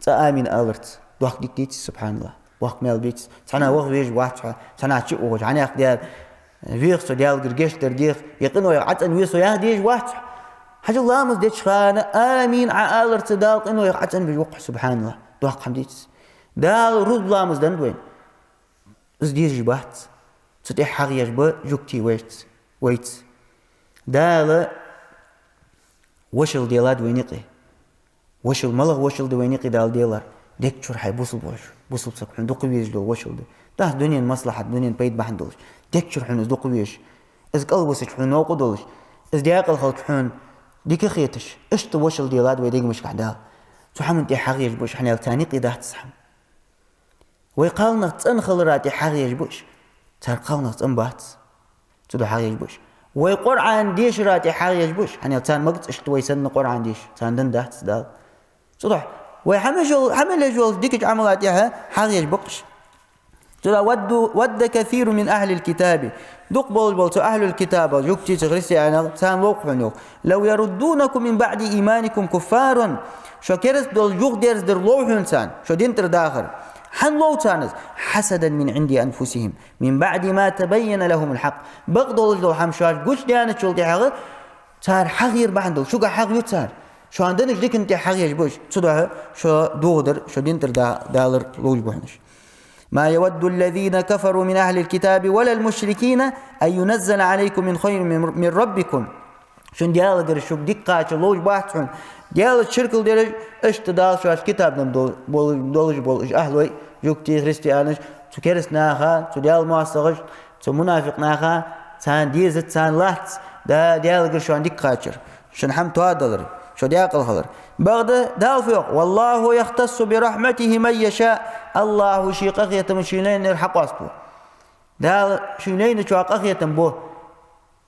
ЦӀа «Амин» аларца доккха дика деций, субхьаналлахӀ, боккха маьл беций? Цхьаннахьа ваха везаш вац хьо, цхьаннахьа чу а ухаш, хьанехк Даьла, вех со Даьлагара гешт дар, дех, е къинойх Ӏа цӀенве со яха дезаш вац хьо. Хьажал, ламаз деча хана «Амин» Ӏа аларца Дала къинойх Ӏа цӀенвеш ва-кх хьо, субхьаналлахӀ, доккха хӀама деций? Дала рузба ламаз деннад вайна. Из дезаш бац. Цу тӀа хьагӀ еш ба жугтий вайца, вайца. Дала вошал делад вайна юкъе. Вошал, малагӀа вошал да вайна юкъе Дала делар? Дег чура хьай бусалба воша, бусалба саг хьона дукха везаш дола вошал да. Дац дунен маслахьат, дунен пайда бахьан долаш. Дег чура хьона из дукха везаш, из кӀалвисача хьона новкъа долаш, из декъала хилча хьона дика хеташ. Иштта вошал делад вай дегашкахь Дала. Цу хӀаман тӀа хьагӀ еш ба уж, хӀана аьлча царна юкъе дац из хӀама. Вай кхалнах цӀена хилара тӀа хьагӀ еш ба уж. Цар кхалнах цӀена бац. Цудухьа хьагӀ еш ба уж. Вай Къуръан дешара тӀа хьагӀ еш ба уж. ХӀана аьлча царна магац иштта вай санна Къуръан деша. Царна денна дац из Дала. Цудухьа вай хьа мел йола, хьа мел еш йолча дикача Ӏамала тӀа хьагӀ еш ба-кх уж. Цудухьа ود، ود كثير من أهل الكتاب. Дукха болаш бола цу ахьлул-китабах, жугтий, цу христианех, царна лов-кх хьона йоах: لو يردونكم من بعد إيمانكم كفارا. Шо кераста долаш юхадерзадар лов хьона царна, шо дина тӀара дахар. ХӀана лов царна из? حسدا من عند أنفسهم من بعد ما تبين لهم الحق. Бакъдолаш дола хӀама шоашта гучадаьнначул тӀехьагӀа цар хьагӀ ер бахьан долаш, шуга хьагӀ ю цар. Шоана деннача дикан тӀа хьагӀ еш ба уж. Цудухьа шо дохадар, шо дина тӀара да-, далар ловш ба хьона уж. ما يود الذين كفروا من أهل الكتاب ولا المشركين أن ينزل عليكم من خير من، من ربكم. Шун Даьлагара шуга дика кхача ловш бац хьона. Даьлаца ширк дераш, иштта Дала шоашта китаб денна дол-, бол-, долаш бола уж ахьлой, жугтий, христианаш, цу кераста наха, цу Даьла моастагӀашта, цу мунафикъ наха, царна дезац, царна лаьц Да-, Даьлагара шоана дика кхачар, шун хӀама тоадалар. Шо декъала хилар. Бакъда Дала фу йоах: «والله يختص برحمته من يشاء». АллахӀа ший къахетама ший лайнера хьакъоаставу. Дала ший лайначоа къахетам бу.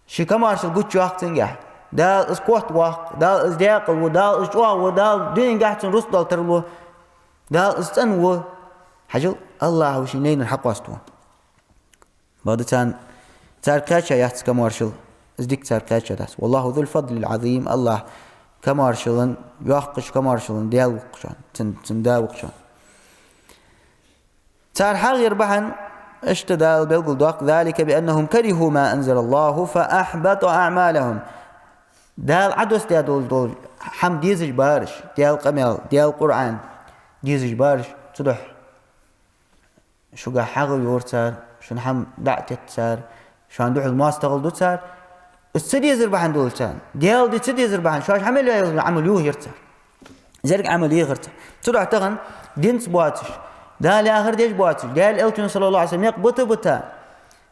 Ший камаьршал гучайоаккх цунгахь. Дала из котвоаккх, Дала из декъалву, Дала из чӀоагӀву, Дала дуненгахь цунна рузкъа дала тарлу, Дала из цӀенву. Хьажал, АллахӀа ший лайнера хьакъоаставу. Бакъда царна, цар кхаьча яц камаьршал, из дика цар кхаьча дац. «والله ذو الفضل العظيم», АллахӀ камаьршалан, йоккхача камаьршалан Даьла ва-кх шоана, цун, цун да ва-кх шоана. Цар хьагӀар бахьан, иштта Дала белгалдоаккх: «ذلك بأنهم كرهوا ما أنزل الله فأحبط أعمالهم». Дала Ӏодоссадаь долаш дола хӀама дезаш бараш, Даьла къамаьл, Даьла Къуръан дезаш бараш, цудухьа шугахь хьагӀ йора цар, шун хӀама дӀа а тетт цар, шоана духьал моастагӀал ду цар. Из ца дезар бахьан долаш царна, Даьла ди ца дезар бахьан, шоаш хьа мел яь йолча Ӏамал юхаяр цар. Зерг Ӏамал ехар цар. Цудухьа тахан динца боацаш, Дала яхар деш боацаш, Даьла Элчано, صلى الله عليه وسلم, никъ бита а бита,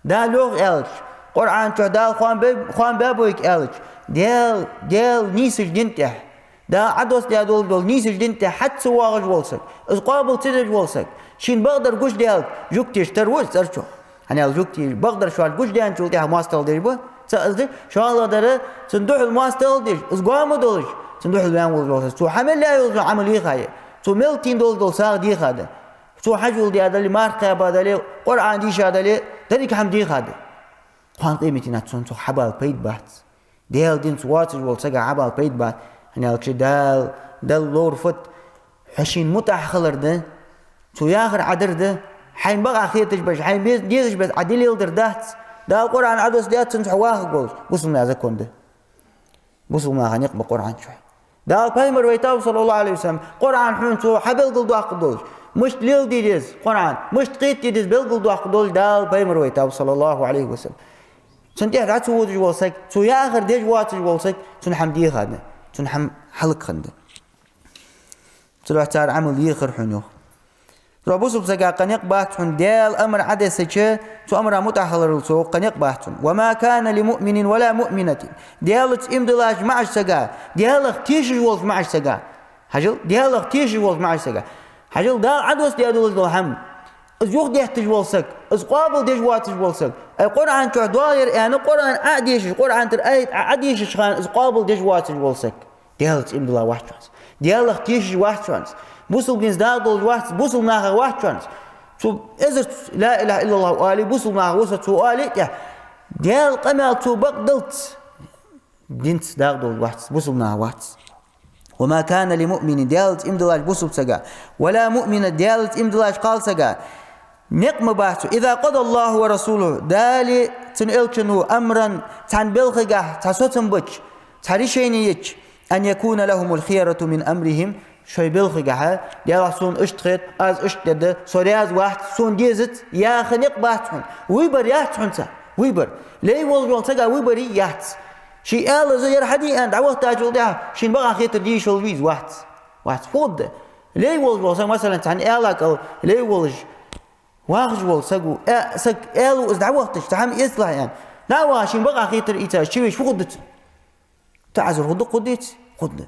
Дала йоах аьлча, Къуръан чу Дала хоам бе-, хоам баь ба вайга аьлча, Даьла, Даьла нийсача дина тӀа, Дала Ӏодоссадаь долаш дола нийсача дина тӀа хьа ца воагӀаш вола саг, из къоабал ца деш вола саг, шийна бакъдар гучадаьлча, жугтеша тара ва из цӀерчох. ХӀана аьлча жугтий бакъдар шоашта гучадаьнначул тӀехьагӀа моастагӀал деш ба, цаӀ из да, шоллагӀа дар, цун духьал моастагӀал деш, из гоама долаш, цун духьал ваьнна волаш вола саг, цо хьа мел яь йолча Ӏамал еха а я, цо мел тайна долаш дола сагӀа деха а да, цо хьажол де а дале, марха кхаба а дале, Къуръан дийша а дале, деррига хӀама деха а да. Кхоана къематдийнахьа цунна цох хьабала пайда бац. Даьла динца воацаш волча сага хьабала пайда бац. ХӀана аьлча Дала, Дала ловр фуд, хьо шийна мутӀахьа хилар да, цо яхар Ӏа дар да, хьайна бакъахьа хеташ беш, хьайна без-, дезаш беш Ӏа де леладар дац. Дала Къуръан Ӏодоссадаьд цунца хьо вахаргволаш, бусалба наьха закон да. Бусалба наха никъ ба Къуръан чу. Дала пайхамар вайтав, صلى الله عليه وسلم, Къуръан хьона цо хьабелгалдоаккхаргдолаш, мишта леладе деза Къуръан, мишта кхетаде деза белгалдоаккхаргдолаш Дала пайхамар вайтав, صلى الله عليه وسلم. Цунна тӀехьа дӀа ца водаш вола саг, цо яхар деш воацаш вола саг, цун хӀама деха а да, цун хӀама хӀалакхинна да. Цудухьа цар Ӏамал ехар хьона, йоах. Цудухьа бусалба сага кхы никъ бац хьона, Даьла амар Ӏодессача, цу амара мутӀахьа хиларал цо кхы никъ бац хьона. «وما كان لمؤمن ولا مؤمنة». Даьлаца иман диллача маӀача сага, Даьлах тешаш волча маӀача сага. Хьажал, Даьлах тешаш волча маӀача сага. Хьажал, Дала Ӏодоссадаь долаш дола хӀама, из юхадетташ вола саг, из къоабал деш воацаш вола саг, ай Къуръан чу доагӀа ер аьнна, Къуръан Ӏо а дешаш, Къуръан тӀара аят Ӏо а дешача хана, из къоабал деш воацаш вола саг. Даьлаца иман дилла вац шоана из. Даьлах тешаш вац шоана из. Бусалба динца дагӀа долаш вац, бусалба нахах вац шоана из. Цо эзарза «لا إله إلا الله» оале, бусалба нахах ва со цо оале а тӀехьа, Даьла къамаьл цо бакъдаллалца динца дагӀа долаш вац, бусалба нахах вац. «وما كان لمؤمن», Даьлаца иман диллача бусалба сага, «ولا مؤمنة», Даьлаца иман диллача кхалсага никъ ма бац цо, «إذا قضى الله ورسوله», Далеи цун элчано, «أمرا», цхьан белхагахь, цхьа соцам бича, цхьа решени йича, «أن يكون لهم الخيرة من أمرهم», шоай белхагахьа, Даьлах, сона иштта хет, аз иштта дергда, со раьза вац, сона дезац яха никъ бац хьона. Выбор яц хьона царна, выбор. Лай волаш волча сага выбор яц. Ше аьлча, ер хьаде аьнна дӀавахийтачул тӀехьагӀа, шийна бакъахьа хетар де йиш йолаш вий из? Вац. Вац. Фу да? Лай волаш вола саг, масала, цхьан аьла кӀал лай волаш, вахаш вола саг ва, э, саг аьле из дӀавахийтача, цхьа хӀама эцалахь аьнна, дӀа а ваха, шийна бакъахьа хетар ийца чувеча, фу хургда цунна? ТаӀазар хургда, хургдеций? Хургда.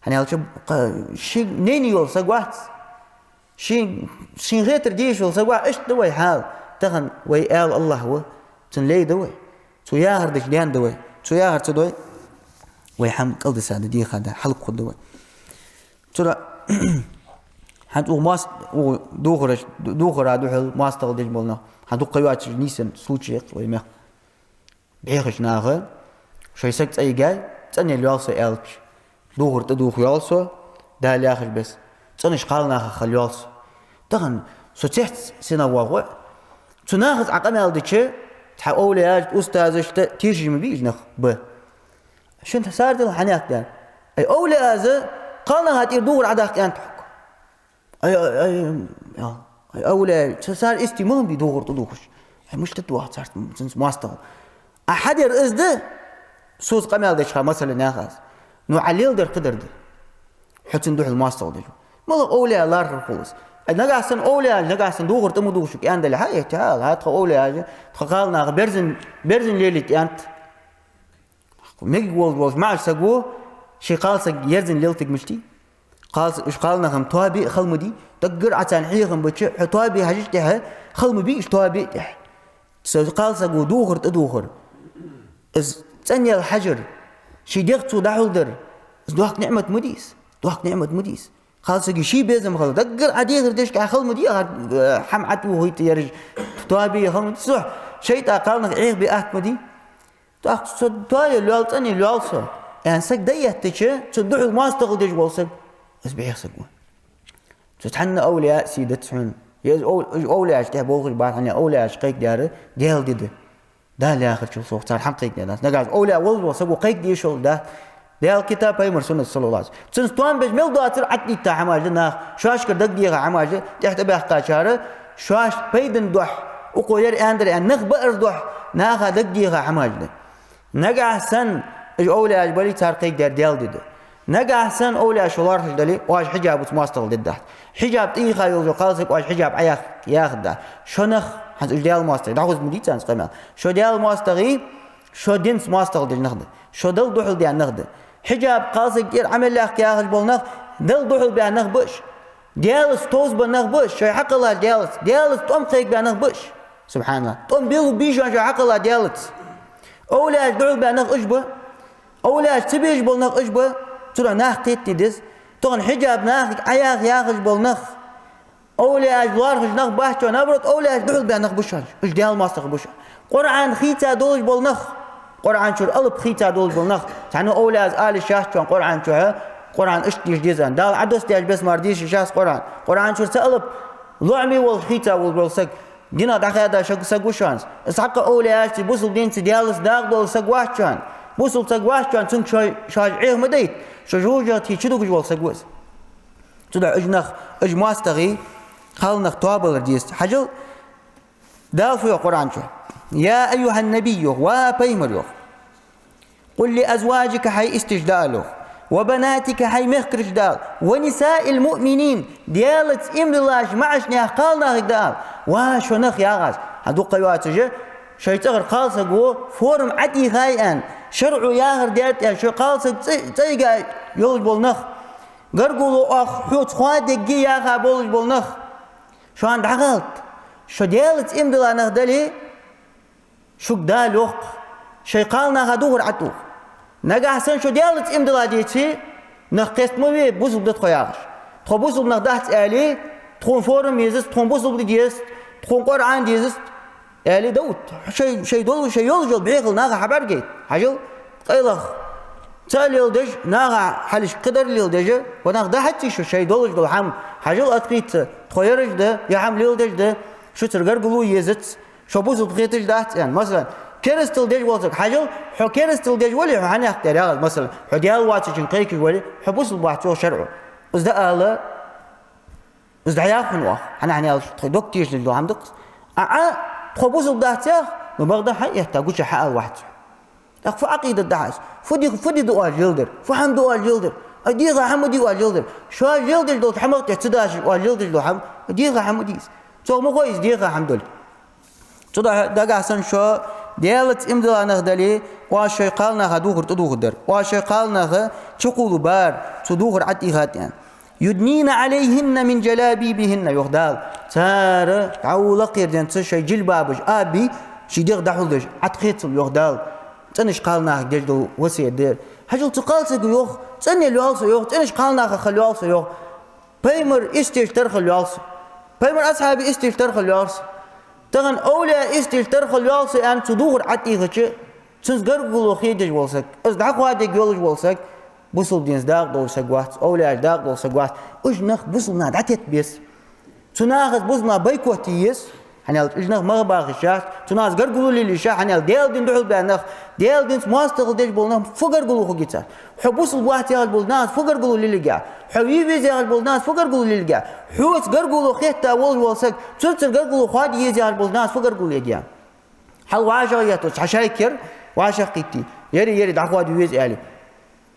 ХӀана аьлча, кха-, ший мнени йола саг вац. Ший, шийна хетар де йиш йола саг вац. Иштта да вай хьал. Тахан вай аьла АллахӀ ва, цун лай да вай. Цо яхар дича даьнна да вай. Цо яхар ца дой, вай хӀама кӀалдиса да, деха да, хӀалакхургда вай. Цудухьа хӀанз укх моас-, укх дувхараш-, дувхара духьал моастагӀал деш бола нах, хӀанз дукха йоацаш нийсача случаеш я-кх вай мехка. Бехача наха шоай саг цӀайгай, цӀенъелла йоал со аьлча, дувхар тӀадувха йоал со, Дала яхача беса, цӀенача кхалнахах хила йоал со. Тахан со цецваь сенах воагӀа. Цу нахаца Ӏа къамаьл дича, цхьа овлияашта, устазашта тешаш ма бий уж нах, ба. Шун сардил хьанех ден. Ай, овлияша кхалнаха тӀера дувхар Ӏодаккха аьннад хьога. Ай, ай, ай, ай, овлияш, ца цар истий ма хиннабий дувхар тӀадувхаш. Ай, мишта да ваха царца, цунца моастагӀал? Ӏа хьадер из да, соца къамаьл деча хана, масала, яхаш. Ну, Ӏа леладер кхыдар да. Хьо цунна духьал моастагӀал деш ва. МалагӀа овлия лархӀар хул из? Ай, нагахьа санна овлияш, нагахьа санна дувхар тӀа ма дувхаш, аьнна дале, хьа, э, тӀехьа ала, хьа, тха овлияш, тха кхалнаха берзан, берзан лелийта аьннад. Мегаргволаш волча маӀача саго Ший кхалсаг ерзан лелтиг мишта дий? Кхалс-, уж кхалнах-м тоабе а хала ма дий, даггара Ӏа царна хьехам бича, хьо тоабе хьажача тӀехьа, хала ма бий уж тоабе а тӀехьа. Цу кхалсаго духар тӀадухар, из цӀенъяла хьажар, ший дегӀ цо дӀахьулдар, из доккха ниӀмат ма дий из, доккха ниӀмат ма дий из. Кхалсага ший безам хилар, даггара Ӏа дехар деш, кхы хала ма дий, ахар, э, хӀама Ӏатохийта ераш, тоабе хала ма дий. Цудухьа шайтӀа кхалнах Ӏехабе атта ма дий. ТӀаккха цо тоае лоал, цӀене лоал со, аьнна, саг дӀаэттача, цунна духьал моастагӀал деш вола саг, из бӀеха саг ва. Цу цхьанне овлияъ сий дац хьона. Е из ов-, уж овлияаш тӀехьа болхаш бац хьона, овлияаш кхайкадаьр Даьла ди да. Дала яхачул совгӀа цар хӀама кхайкадаь дац. Нагахь овлияъ волаш вола саго кхайкаде йиш йолаш дац. Даьла китаб, пайхамара суннат, саллаллахӀу Ӏалайхи ва саллам. Цунца тоам беш мел доацар Ӏатта дитта хӀамаш да наха, шоашкара дагадеха хӀамаш да, тӀехьа тӀабаьхкачар, шоашта пайдана духьа, укхо ер аьннадар аьнна, нах баар духьа, наха дагадеха хӀамаш да. Нагахь санна уж овлияаш бале, цар кхайкадаьр Даьла ди да. Нагахь санна овлияаш шо лоархӀаш дале, оаш хьиджабаца моастагӀал дергдац. Хьиджаб тӀаийха йолча кхалсага оаш хьиджаб Ӏаяха, яхаргдац. Шо нах, хӀанз уж Даьла моастагӀий, дӀахоз ма дий царна къамаьл. Шо Даьла моастагӀий, шо динца моастагӀал деш нах да. Шо Далла духьал даьнна нах да. Хьиджаб кхалсага тӀера Ӏа мел лаьхка яхаш бола нах, Далла духьал баь нах ба уж. Даьлаца товзабаь нах ба уж, шоай хьакхелла Даьлаца. Даьлаца тӀом кхайкабаь нах ба уж. СубхьаналлахӀ. ТӀом бе-, бийшан шоай хьакхелла Даьлаца. Овлияаш духьал баь нах уж ба. Овлияаш ца безаш бола нах уж ба. Цудухьа нах кхетаде деза. Тахан хьиджаб нахага Ӏаяха яхаш бола нах, овлияаш лоархӀаш нах бац уж, наоборот, овлияаш духьал баь нах ба уж. Уж Даьла моастагӀий ба уж. Къуръан хийца долаш бола нах, Къуръан чура алап хийца долаш бола нах. Цхьанне овлияс ала йиш яц уж Къуръан чу, Къуръан иштта деша деза аьнна. Дала Ӏодоссадаь бесса мара деша йиш яц Къуръан. Къуръан чура цхьа алап лоӀаме волаш хийца волаш вола саг, динах дӀахаьда шаг саг ва уж. Из цхьаккха овлияшца, бусалба динца, Даьлаца дакъа долаш саг вац уж. Бусалба саг вац уж, цунга шоай, шоаш Ӏеха ма дайта, шо жожагӀате чудугаш вола саг ва из. Цудухьа уж нах, уж моастагӀий, кхалнах тоабалар деза. Хьажал, Дала фу йоах Къуръан чу: «يا أيها النبي», йоах, ва пайхамар, йоах. «قل لأزواجك», хьай истеша дӀаала, йоах. «وبناتك», хьай мехкарашта дӀаала. «ونساء المؤمنين», Даьлаца иман диллача маӀача наьха кхалнахага дӀаала. Ва шо нах, яхаш. Хьа дукха йоацаш, шоай цӀагӀара кхалсаго форма ӀотӀехай аьнна, шарӀо яхар даьд аьнна, шоай кхалсаг цӀе-, цӀайга йолаш бола нах. Гаргало оаха хьоца хоадергья яха болаш бола нах. Шоана дӀагӀалт. Шо Даьлаца иман дилла нах дале, шуга Дала йоах, шоай кхалнаха духар ӀотӀаоха. Нагахь санна шо Даьлаца иман дилла деце, нах кхеста ма ве, бусалба да тхо яхаш. Тхо бусалба нах дац аьле, тхона форма езац, тхона бусалба де дезац, тхона Къуръан дезац, аьле, да ут. Шоай, шоай дола, шоай йолаш йола бӀехал наха хьабӀаргайта. Хьажал, къайлах ца леладеш, наха хьалхашка кхыдар леладеш, ва нах, дӀахьеций шо шоай долаш дола хӀама? Хьажал, атхийца, тхо яраш да, я хӀама леладеш да, шуцара гаргало езац, шо бусалба хеташ дац аьнна. Масала, керастал деш вола саг, хьажал, хьо керастал деш вале, хьо хьанехк тӀера яхаз, масала, хьо Даьла воацачунга кхайкаш вале, хьо бусалба вац йоах шарӀо. Из дӀаала, из дӀаяхьа хьона оаха, хӀана, хӀана аьлча тхоай дог тешалуш дола хӀама да-кх из. А, а, тхо бусалба дац яхе, ну, бакъда хьаэтта, гуча хьаала вац. ТӀаккха фу Ӏакъида да хьа из? Фу ди-, фу ди да оаш леладер? Фу хӀама да оаш леладер? А, деха хӀама дий оаш леладер? Шоаш леладеш долча хӀамах тӀа ца дашаш оаш леладеш дола хӀама, деха хӀама дий из? Цох ма хой из деха хӀама долга. Цудухьа нагахь санна шо Даьлаца иман дилла нах дале, оаш шоай кхалнаха духар тӀадухаргдар. Оаш шоай кхалнаха чукхувлабар, цу духар ӀотӀехад аьнна. «يدنين عليهن من جلابيبهن», йоах Дала. Цар дӀаволла кхерденца шоай жилбабаш а бий, ший дегӀ дӀахьулдеш, Ӏотхецал, йоах Дала. ЦӀенача кхалнахага деш дола васкет да ер. Хьажал, цу кхалсаго йоах, цӀене лоал со, йоах, цӀенача кхалнахах лоал со, йоах. Пайхамара истеша тара хила лоал со. Пайхамара асхьабий истеша тара хила лоал со. Тахан овлияй истеша тара хила лоал со аьнна, цу духар ӀотӀехача, цунца гаргало хедеш вола саг, из дӀахоадергйолаш вола саг, бусалба динца дакъа долаш саг вац, овлияшца дакъа долаш саг вац. Уж нах бусалба наха дӀатетта беза. Цу нахаца бусалба нах бойкот е еза. ХӀана аьлча уж нах мах баха йиш яц, цу нахаца гаргало лелае йиш яц, хӀана аьлча Даьла дина духьал баь нах, Даьла динца моастагӀал деш бола нах фу гаргало хургья царца? Хьо бусалба вац яхаш болча нахаца фу гаргало лелаергья? Хьо ве веза яхаш болча нахаца фу гаргало лелаергья? Хьоца гаргало хетта волаш вола саг, цунцара гаргало хоаде еза яхаш болча нахаца фу гаргало лелаергья? Хьал вӀашагӀ етталца хьа шайка яр, вӀашагӀкхийтте, яри, яри, дӀахоадаве веза аьле.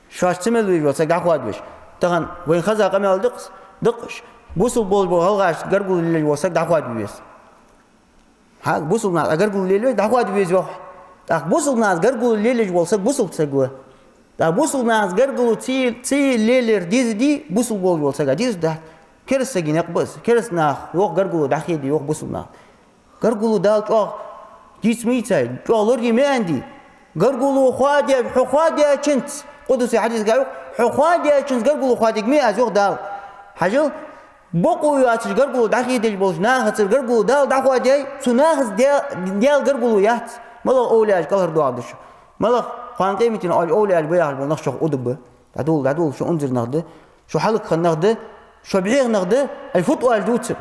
Шоаш ца мел везаш вола саг дӀахоадавеш. Тахан вайна хеза къамаьл да-кх из, да-кх уж. Бусалба болаш бола гӀалгӀашца гаргало лелаеш вола саг дӀахоадаве веза. ХӀа, бусалба нахаца гаргало лелаеш, дӀахоадаве веза йоах. ТӀаккха бусалба нахаца гаргало лелаеш вола саг бусалба саг ва. ТӀаккха бусалба нахаца гаргало ца е-, ца е лелар деза дий, бусалба волаш волча сага деза дац. Кераста сага никъ ба из. Кераста наха йоах гаргало дӀахеде, йоах бусалба наха. Гаргало Дала чӀоагӀа дийца ма ийцай, чӀоагӀа лораде ма аьннадий. Гаргало хоадеш, хьо хоадаьчунца, къудси хьадисагахь йоах, хьо хоадаьчунца гаргало хоадергма аз, йоах Дала. Хьажал, бокъо йоацаш гаргало дӀахедеш болча нахацара гаргало Дала дӀахоадей, цу нахаца Даьла, Даьла гаргало яц. МалагӀа овлияаш кӀалхардоагӀаргда шо. МалагӀа кхоана къематдийнахьа оаш овлияаш ба яхаш бола нах шох удаб ба. ДӀадувла, дӀадувла, шо унзара нах да, шо хӀалакхинна нах да, шо бӀеха нах да, ай фуд оаш дувцар?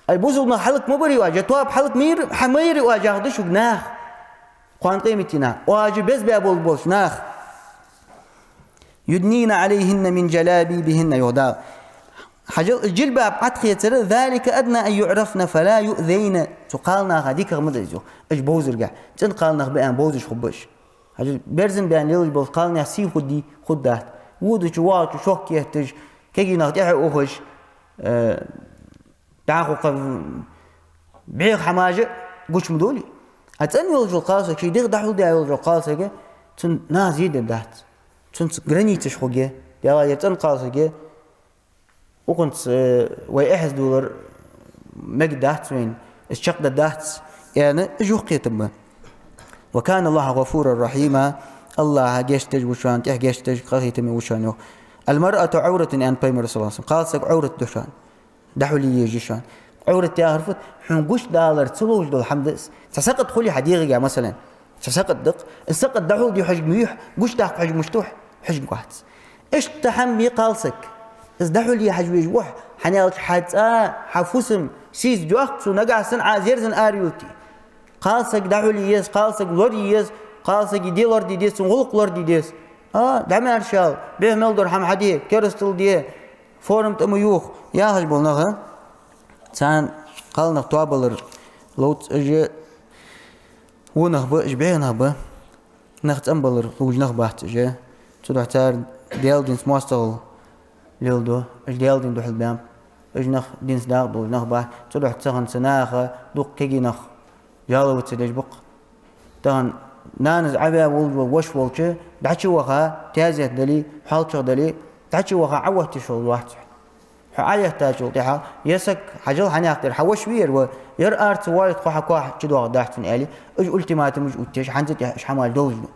Ай бусалба нах хӀалак ма барий оаш, е тоаба хӀалак ма йир-, хьа ма йирий оаш яхаргда шуга наха. Кхоана къематдийнахьа оаш беза баь болаш болча наха. يدنين عليهن من جلابيبهن, йоах Дала. Хьажал, из жилбаб Ӏотхецар, ذلك أدنى أن يعرفن فلا يؤذين. Цу кхалнаха дикагӀа ма да из, йоах. Уж бовзаргахь, цӀена кхалнах ба аьнна бовзаш хургба уж. Хьажал, берзан баьнна лелаш болча кхалнаьха сий хургдий? Хургдац. Водача, воагӀача шок етташ, кегий нах тӀехьа ухаш, э, дӀахо кхы бӀеха хӀамаш а гуча ма довлий. А цӀена йолаш йола кхалсаг, ший дегӀ дӀахьулдаь йолаш йола кхалсаг, цун нахаца зе дергдац. Цунца границаш хургья. Дела, ер цӀена кхалсаг я, укхунца, э, вай эхьаза дулар мегаргдац вайна, из чакхдаргдац, аьнна, уж юхакхетам ба. وكان الله غفورا رحيما, АллахӀ гешт деш ва шоана, тӀех гешт деш, къахетаме ва шоана, йоах. المرأة عورة, аьннад Пайхамара, صلى الله عليه وسلم, кхалсаг Ӏоврат да шоана. ДӀахьулъе еза шоана. Ӏоврат яхар фуд? Хьона гуш далар ца ловш дола хӀама да из. Цхьа сакъат хуле хьа дегӀага, масала. Цхьа сакъат да-кх. Из сакъат дӀахьулде хьожаргма юй хьо, гучадаккха хьожаргма ма дий хьо, хьожаргвац. Иштта хӀама я кхалсаг. Из дӀахьулъе хьажа везаш ва хьо, хӀана аьлча хьа цӀа, хьа фусам сийсаз доаккх цо, нагахьа санна Ӏа из ерзан ара юллийтте. Кхалсаг дӀахьулъе еза, кхалсаг лорае еза, кхалсага де лораде деза, цун гӀулакх лораде деза. А, дӀа маьршал, бӀеха мел дола хӀама хьаде, керастал де, форма тӀа ма юха, яхаш бола нах, царна кхалнах тоабалар ловц, уж во нах ба, уж бӀеха нах ба, нах цӀенбалар лувш нах бац уж. Цудухьа цар Даьла динца моастагӀал леладу, уж Даьла дина духьал баьннаб, уж нах динца дакъа долаш нах бац. Цудухьа цхьан наха дукха кегий нах жаловаться деш ба-кх. Тахан нанас Ӏоваь волаш вола воша волча, дӀачуваха, таьзет дале, хьоалчагӀ дале, дӀачуваха Ӏоотташ вола вац хьо. Хьо Ӏоеттачул тӀехьагӀа, е саг, хьажал, хьанехк тӀера хьа воша вий ер ва, ер ара ца воале, тхо хьа коа чудоагӀаргдац хьона, аьле, уж ультиматумаш оттаеш, хӀанз а тӀехьа уж хӀамаш долаш да.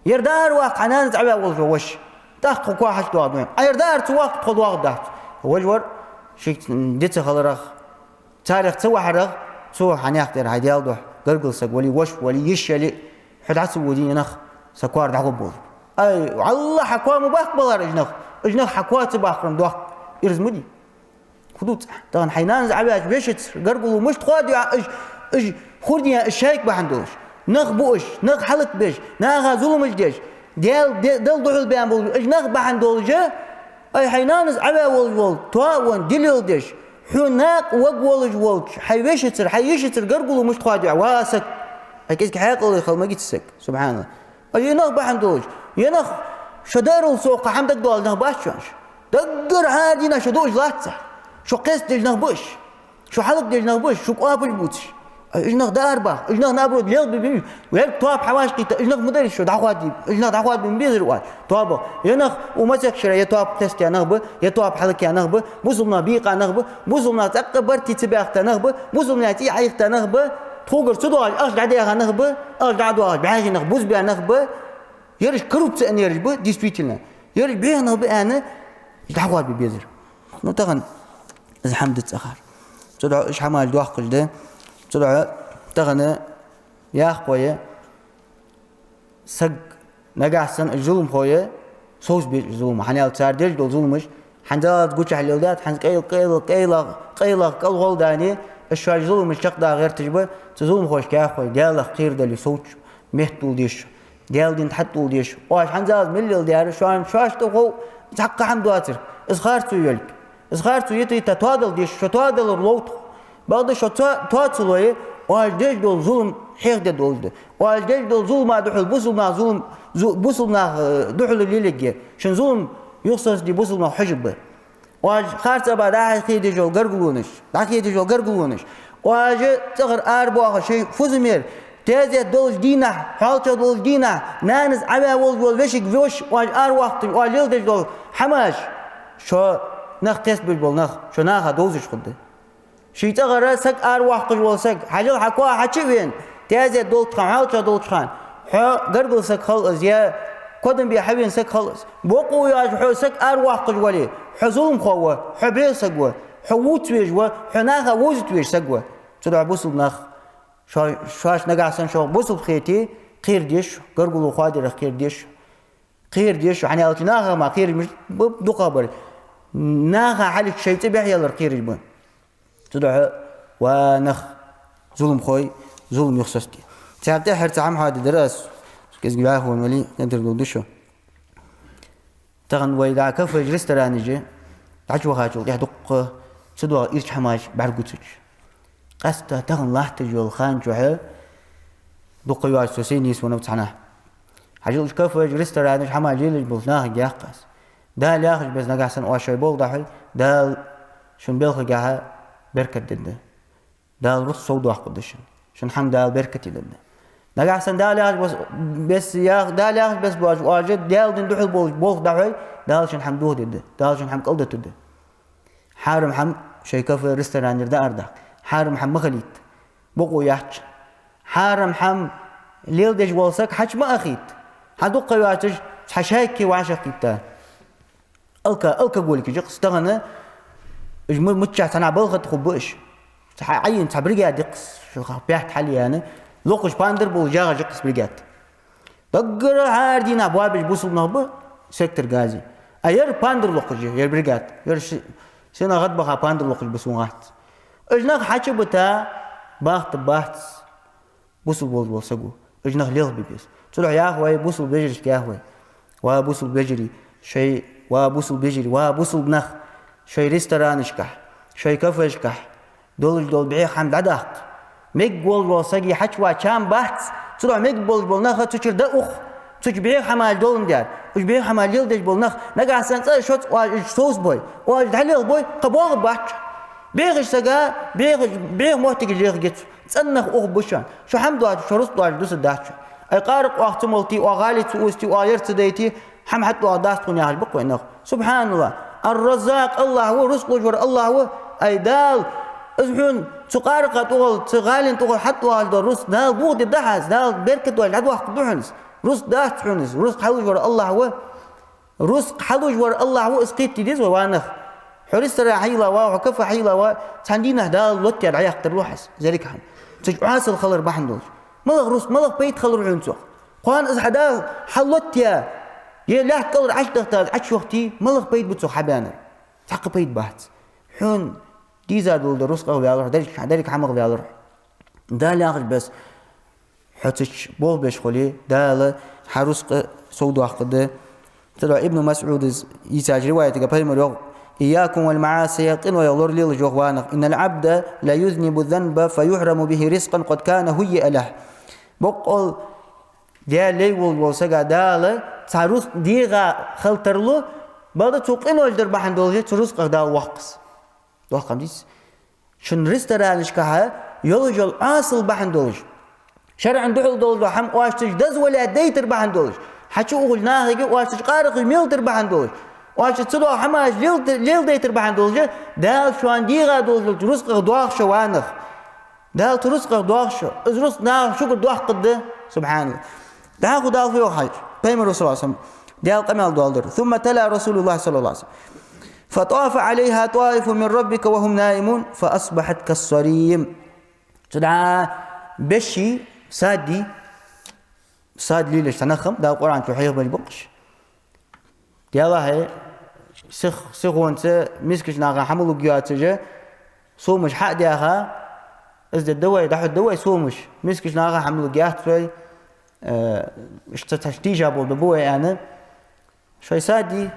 Ер дӀаараваккха хьа нанас Ӏоваь волаш вола воша, тӀаккха тхо коа хьачудоагӀаргда хьона. Ӏа ер дӀара ца воаккхе, тхо доагӀаргдац. Вож вар, шийх дицахаларах, царех ца вахьарах, цо хьанехк тӀера хьай Даьла духьа гаргара саг вале, воша вале, йиша яле, хьо дӀа ца водий, е нах са коара дӀагӀоргболаш ба. Ай, валлахӀи, хьа коа ма баккха балара уж нах, уж нах хьа коа ца баккхарах доаккх, ираз ма дий. Фу дувц Ӏа? Тахан хьай нанас Ӏоваьча вешийцара гаргало мишта хоадаю Ӏа, уж, уж хургья, уж шайга бахьан долаш. Нах ба уж, нах хӀалакбеш, наха зуламаш деш, Даьла де-, Далла духьал баьнна болаш, уж нах бахьан долаш, ай, хьай нанас Ӏоваь волаш вола, тоавенна, де леладеш, хьона накъа варгволаш волча хьай вешийцара, хьай йишийцара гаргало мишта хоадаю Ӏа, ва саг? Ай, кӀезига хьаькъал хила магий цу сага, субхьаналлахӀ. Ай, е нах бахьан долаш, е нах шо даарал совгӀа кхы хӀама дагадоалаш нах бац шоана уж. Даггара хӀара дийнахьа шо дуаш латташ, шо кхестадеш нах ба уж. Шо хӀалакдеш нах ба уж, шо кӀоапаш бувцаш. Ай, уж нах дӀаарабаккха, уж нах, наоборот, лелабе беза. Вер тоаба хьавӀашагӀкхийтта, уж нах ма дарий шо дӀахоадабе, уж нах дӀахоадабе ма безар оаш. Тоаба. Е нах укх мехка шера е тоаба кхестаяь нах ба, е тоаба хьалакаяь нах ба, бусалба нах бийкъа нах ба, бусалба нах цӀаккха барт ца баьхка нах ба, бусалба наьха цӀий Ӏайха нах ба, тхогара ца доагӀаш ахча дӀадаьха нах ба, ахча дӀадоагӀаш бӀаьхий нах, бусбаь нах ба. Ераш коррупционераш ба, действительно. Ераш бӀеха нах ба аьнна, дӀахоадабе безар. Ну, тахан из хӀама да цӀагӀара. Цудухьа уж хӀамаш доаккхаш да. Цудухьа тахан яххой, саг нагахьа санна уж зуламхой совцабе беза уж зулам. ХӀана аьлча цар деш дола зуламаш хӀанзалца гучахьа леладаьд, хӀанз къайла-, къайла-, къайлагӀа, къайлагӀа кӀалгӀолла дани, уж шоаш зуламаш чакхдаха гӀерташ ба, цу зуламхошка яххой, Даьлах кхерадале совцача метта тӀадувла деза шо. Даьла дина тӀа тӀадувла деза шо. Оаш хӀанзалца мел леладаьр, шоана шоашта тӀа хов цхьаккха хӀама доацар. Из харцо йолга. Из харцо йита-йита тоадала деза шо, шо тоадалар лов тхо. Бакъда шо тоа-, тоа ца лой, оаш деш дола зулам хьех де долаш да. Оаш деш дола зулама духьал бусалба наха зулам, зу-, бусалба наха, э, духьал лелаергья. Шун зулам юхасоцаде бусалба нах хьожаргба. Оаш харцаба дӀахьехедеш йола гаргалонаш, дӀахедеш йола гаргалонаш. Оаш цӀагӀара арабоаха шоай фусамера, Тезет долча дийнахьа, хьоалчагӀ долча дийнахьа, нанас Ӏаваь волаш вола вешийвоша, оаш аравоаккхаш, оаш леладеш дола хӀамаш, шо нах кхестабеш бола нах, шо наха довзаш хургда. Ший цӀагӀара саг аравоаккхаш вола саг, хьажал, хьа коа хьачу а вена, тезет долча хана, хьоалчагӀ долча хана, хьо гаргара саг хилва из, е кодам бе хьавена саг хилва из. Бокъо йоацаш хьо саг аравоаккхаш вале, хьо зуламхо ва, хьо бӀеха саг ва, хьо вувца везаш ва, хьо наха вовзийта везаш саг ва. Цудухьа, бусалба нах, шо-, шоаш нагахьа санна шо бусалба хете, кхерадеш, гаргало хоадерах кхерадеш. Кхерадеш, хӀана аьлча наха мара кхераш ба, дукхагӀбараш. Наха хьалхашка шоай цӀи бӀехъяларах кхераш ба. Цудухьа, ва нах, зуламхой, зулам юхасоцаде. Царна тӀеххьара цхьа хӀама хьоадергда аз, кӀезига вӀаьхий вале, кӀадар долаш да шо. Тахан вай дӀа кафеш, ресторанаш дӀачувахачул тӀехьа дукха ца доагӀа ирча хӀамаш бӀаргагу цу чу. Къаьстта тахан латташ йола ха чухьа дукха йоацаш со сай нийсвеннав цхьаннахьа. Хьажал, уж кафеш, ресторанаш, хӀамаш лелаеш болча нахага яхар аз. Дала яхаш бесса, нагахьа санна оаш шоай болх дӀахьой, Дала шун белхагахьа беркат дергда. Дала рузкъа совдоаккхаргда шун. Шун хӀама Дала беркате дергда. Нагахьа санна Дала яхаш бесса, бесса ях-, Дала яхаш бесса боацаш, оаш Даьла дина духьал болаш болх дӀахьой, Дала шун хӀама дохадергда, Дала шун хӀама кӀалдитаргда. Хьарам хӀама шоай кафе, ресторанера дӀаарадаккха. Хьарам хӀама ма хилийта. Бокъо яц. Хьарам хӀама леладеш вола саг хьачу ма ахийта. Хьа дукха ха йоацаш, цхьа шайка вӀашагӀкхийтта. Алко-, алкоголикаш я-кх из тахан, уж ма-, миччахьа цхьаннахьа балха тӀа хургба уж. Цхьа Ӏайийна цхьа бригада я-кх из, шо ха пять хьалъяьнна, локхаш пандар бола жагӀаш я-кх из бригада. Даггара хӀара дийнахьа боабеш бусалба нах ба сектор Газе. А ер пандар локхаш я, ер бригада. Ер ши-, сенах гӀадбаха пандар локхаш ба сона хац. Уж нах хьачубита, бахта бац. Бусалба волаш вола саг ва. Уж нах лелхабе беза. Цудухьа яхар вай, бусалба вежарашка яхар вай: ва бусалба вежарий, шоай, ва бусалба вежарий, ва бусалба нах, шоай ресторанашкахь, шоай кафешкахь долаш дола бӀеха хӀама дӀадаккха. Мегаш волаш вола сага хьачувоагӀа чам бац, цудухьа мегаш болаш бола нах цу чура дӀаух, цу чу бӀеха хӀамаш доландаь, уж бӀеха хӀамаш леладеш бола нах, нагахьа санна цкъа а шозза оаш уж совцабой, оаш дӀалелхабой, кхы боагӀаргбац. БӀехача сага бӀеха, бӀеха моттигаш леха гецу. ЦӀена нах ухаргба шоана. Шо хӀама доацаш, шо рузкъа доацаш дусаргдац шо. Ай, къаракъ оаха ца молтий, оаха гӀали ца увттий, оаха яр ца дайтий, хӀама хьатӀадоагӀаргдац тхона, яхаш ба-кх вай нах. Субхьаналлахь. Ар-Раззакъ АллахӀ ва, рузкъа луш вар АллахӀ ва. Ай, Дала, из хьона цу къаракъа тӀагӀолла, цу гӀалина тӀагӀолла хьатӀадоагӀаш дола рузкъа Дала дохадергда хьа из, Дала беркат доацаш дӀадоаккхаргда хьона из. Рузкъа дац хьона из, рузкъа хьалуш вар АллахӀ ва. Рузкъа хьалуш вар АллахӀ ва, из кхетаде деза вай, ва нах. Хьо ресторан хьайийлла ва, хьо кафе хьайийлла ва, цхьан дийнахьа Дала лоаттадаь дӀаяккхар ло хьа из, еррига хӀама. Цу чу Ӏасал хилар бахьан долаш. МалагӀа рузкъа, малагӀа пайда хилар хьона цох? Кхоана из хьа Дала хьалоаттаяь, е лаьтта кӀалхара Ӏочудахийта из Ӏочуйохийтий, малагӀа пайда ба цох хьабаьннар? Цхьаккха пайда бац. Хьона дийза дола рузкъах ваьлар хьо, деррига, деррига хӀамах ваьлар хьо. Дала яхаш бесса, хьо цу чу болх беш хуле, Дала хьа рузкъа совдоаккхаргда. Цудухьа Ибн МасӀуда йийцача риваятага пайхамара йоах: «إياكم والمعاصي», къинойх лоралелаш, йоах, ва нах. «إن العبد ليذنب الذنب فيحرم به رزقا قد كان هيئ له». Боккъал Даьла лай волаш вола сага Дала цхьа рузкъа дегӀа хила тарлу, бакъда цо къинош дар бахьан долаш, цу рузкъах Дала воаккх из. Доккха хӀама дий из. Шун ресторанашкахьа йолаш йола Ӏасал бахьан долаш, шарӀан духьал долаш дола хӀама оаш цу чу дозволяет дайтар бахьан долаш, хьачуухача нахага оаш цу чу къаракъаш мелдайтар бахьан долаш, оаш цу чу ца доагӀа хӀамаш лелда-, леладайтар бахьан долаш, Дала шоана дегӀа долаш долча рузкъах доагӀа шо, ва нах. Дала цу рузкъах доагӀа шо. Из рузкъа наха шугара доаккхаргда. СубхьаналлахӀ. ДӀахо Дала фу йоах хьажа, пайхамара, صلى الله عليه وسلم, Даьла къамаьл доаладир. «ثم تلا رسول الله صلى الله عليه وسلم: فطاف عليها طائف من ربك وهم نائمون فأصبحت كالصريم». Цу дӀа беши, сади, сад лелаш цхьа нах хиннаб, Дала Къуръан чу хьехабеш ба-кх уж. Делахь, сих-, сихонца мискача наха хӀама лургйоацаш, сомаш хьа а даьха, из де да вай, дӀахьоргда вай сомаш, мискача наха хӀама лургьяц вай, э, иштта цхьа тийжа болх бергба вай, аьнна, шоай сади,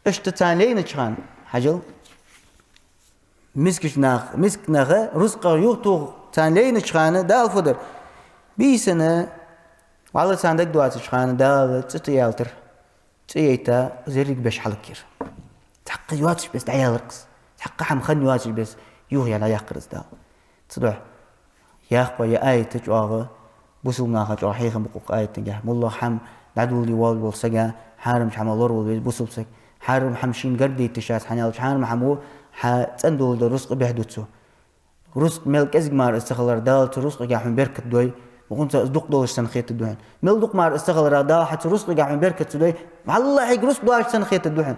иштта царна лайнача хана, хьажал, мискача нах-, миска наха рузкъах юхатоха царна лайнача хана Дала фу дир? Бийсанна, вӀалла царна дагадоацача хана Дала цӀи тӀаяьлар. ЦӀи яйта, из еррига беш хьалхагӀа яр. Цхьаккха йоацаш бесса дӀаяьлар-кх из. Цхьаккха хӀама хинна йоацаш бесса юхаяьнна дӀаяьккхар из Дала. Цудухьа яхар вай, ер аят чӀоагӀа Бусалба наха чӀоагӀа хьехам ба укх аятагахь. МоллагӀа хӀама дӀадоладе воаллаш вола саг, хьарам хӀамах лоравала веза бусалба саг. Хьарам хӀама шийна гаргадайташ яц, хӀана аьлча хӀарам хӀамо хьа цӀена долаш дола рузкъа бӀехду цо. Рузкъа мел кӀезига мара из ца хиларах, Дала цу рузкъагахь хьона беркат дой, бокъонца из дукха долаш санна хетаргда хьона. Мел дукха мара из ца хиларах, Дала хьа цу рузкъагахь хьона беркат ца дой, валлахӀи, рузкъа доацаш санна хетаргда хьона.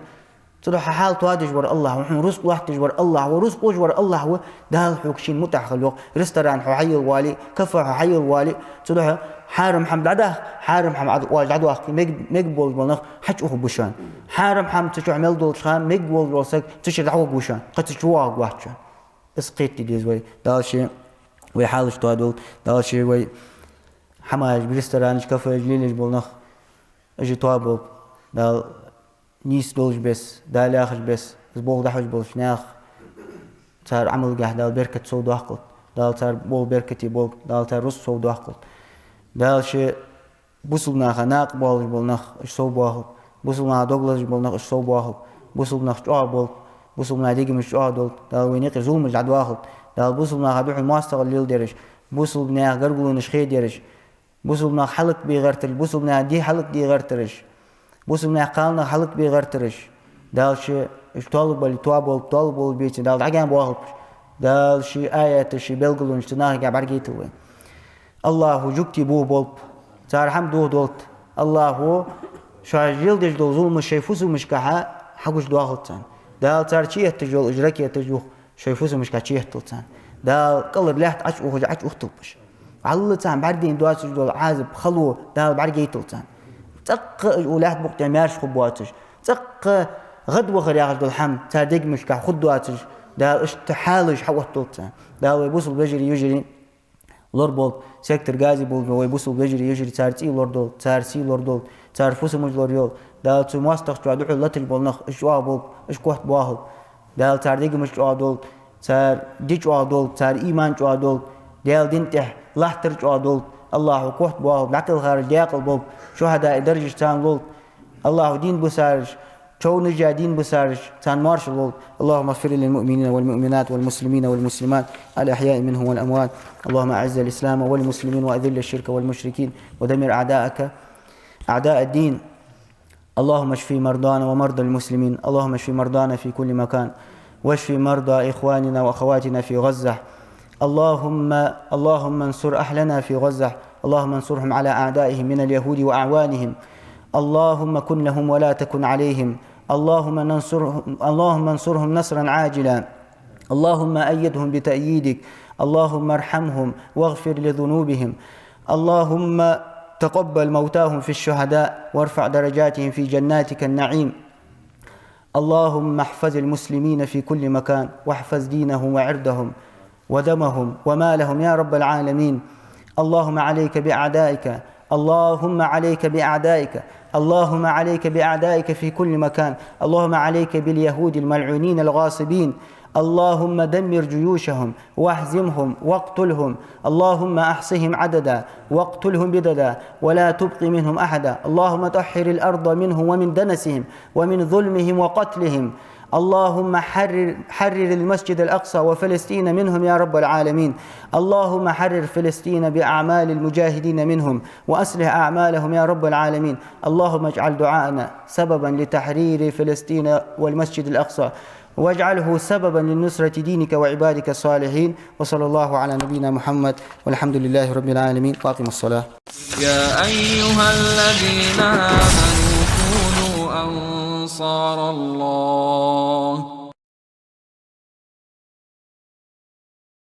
Цудухьа хьа хьал тоадеш вар АллахӀ ва, хьона рузкъа лоаттадеш вар АллахӀ ва, рузкъа луш вар АллахӀ ва, Дала хьога шийна мутӀахьа хила йоах. Ресторан хьо хьайийлла вале, кафе хьо хьайийлла вале, цудухьа хьарам хӀама дӀадаккха, хьарам хӀама Ӏад-, оаш дӀадоаккхе, мег-, мегаргболаш бола нах хьачуухаргба шоана. Хьарам хӀама цу чу мел долча хана мегаргволаш вола саг цу чура дӀаваргва шоана, кхы цу чу воагӀаргвац шоана. Из кхетаде деза вай. Дала ше вай хьалаш тоадолда, Дала ше вай хӀамаш, ресторанаш, кафеш лелаеш бола нах, уж тоаболба. Дала нийса долаш беса, Дала яхаш беса, из болх дӀахьош болча наьха, цар Ӏамалгахь Дала беркат совдоаккхалда, Дала цар болх беркате болба, Дала цар рузкъа совдоаккхалда. Дала ше бусалба наха накъабоалаш бола нах, уж совбоахалба, бусалба наха дог лазаш бола нах, уж совбоахалба, бусалба нах чӀоагӀа болба, бусалба наьха дегамаш чӀоагӀа долда, Дала вайна юкъера зуламаш дӀадоахалда, Дала бусалба наха духьал моастагӀал леладераш, бусалба наьха гаргалонаш хедераш, бусалба нах хьалакбе гӀертараш, бусалба наьха ди хьалакде гӀертараш, бусалба наьха кхалнах хьалакбе гӀертараш. Дала ше уж тоалургболе тоаболба, тоалургболаш беце, Дала дӀаганбоахалба уж. Дала ший аяташ, ший белгалонаш цу нахагахь бӀаргайталда вай. АллахӀа жугтий бохаболба, цар хӀама дохадолда. АллахӀа шоаш леладеш дола зуламаш шоай фусамашкахьа хьагучадоахалда царна. Дала цар чуетташ йола уж ракеташ юха шоай фусамашкахьа чуетталда царна. Дала кӀалхара лаьтта Ӏочуухаш Ӏочуухталба уж. Валлахӏи, царна бӀаргадайна доацаш дола Ӏазап, хало Дала бӀаргайталда царна. ЦӀаккха а уж лаьтта букъ тӀа маьрша хургбоацаш, цӀаккха гӀадвахар яхаш дола хӀама цар дегамашкахь хургдоацаш, Дала иштта хьалаш хьаоттадолда царна. Дала вай бусалба вежарий, йижарий лораболба, сектор Газе болча вай бусалба вежарий, йижарий, цар цӀий лорадолда, цар сий лорадолда, цар фусамаш лорайолда. Дала цу моастагӀчоа духьал латаш бола нах, уж чӀоагӀа болба, уж котбоахалба. Дала цар дегамаш чӀоагӀа долда, цар ди чӀоагӀа долда, цар иман чӀоагӀа долда, Даьла дина тӀа латтар чӀоагӀа долда. АллахӀа котбоахалба, дӀакхелхараш даькъала болба, шухӀадаий даржаш царна лолда. АллахӀа дийна бисараш, човнаш яь дийна бисараш, царна моаршал лолда. اللهم اغفر للمؤمنين والمؤمنات والمسلمين والمسلمات الأحياء منهم والأموات. اللهم أعز الإسلام والمسلمين وأذل الشرك والمشركين ودمر أعداءك أعداء الدين. اللهم اشف مرضانا ومرضى المسلمين. اللهم اشف مرضانا في كل مكان، واشف مرضى إخواننا وأخواتنا في غزة. اللهم، اللهم انصر أهلنا في غزة. اللهم انصرهم على أعدائهم من اليهود وأعوانهم. اللهم كن لهم ولا تكن عليهم. اللهم ننصرهم، اللهم انصرهم نصرا عاجلا. اللهم أيدهم بتأييدك. اللهم ارحمهم واغفر لذنوبهم. اللهم تقبل موتاهم في الشهداء وارفع درجاتهم في جناتك النعيم. اللهم احفظ المسلمين في كل مكان، واحفظ دينهم وعرضهم ودمهم ومالهم يا رب العالمين. اللهم عليك بأعدائك، اللهم عليك بأعدائك، اللهم عليك بأعدائك في كل مكان. اللهم عليك باليهود الملعونين الغاصبين. اللهم دمر جيوشهم واهزمهم واقتلهم. اللهم أحصهم عددا واقتلهم بددا ولا تبق منهم أحدا. اللهم طهر الأرض منهم ومن دنسهم ومن ظلمهم وقتلهم. اللهم حرر، حرر المسجد الأقصى وفلسطين منهم يا رب العالمين. اللهم حرر فلسطين بأعمال المجاهدين منهم وأصلح أعمالهم يا رب العالمين. اللهم اجعل دعاءنا سببا لتحرير فلسطين والمسجد الأقصى، واجعله سببا لنصرة دينك وعبادك الصالحين. وصلى الله على نبينا محمد، والحمد لله رب العالمين. وأقم الصلاة. يا أيها الذين آمنوا كونوا أنصار الله.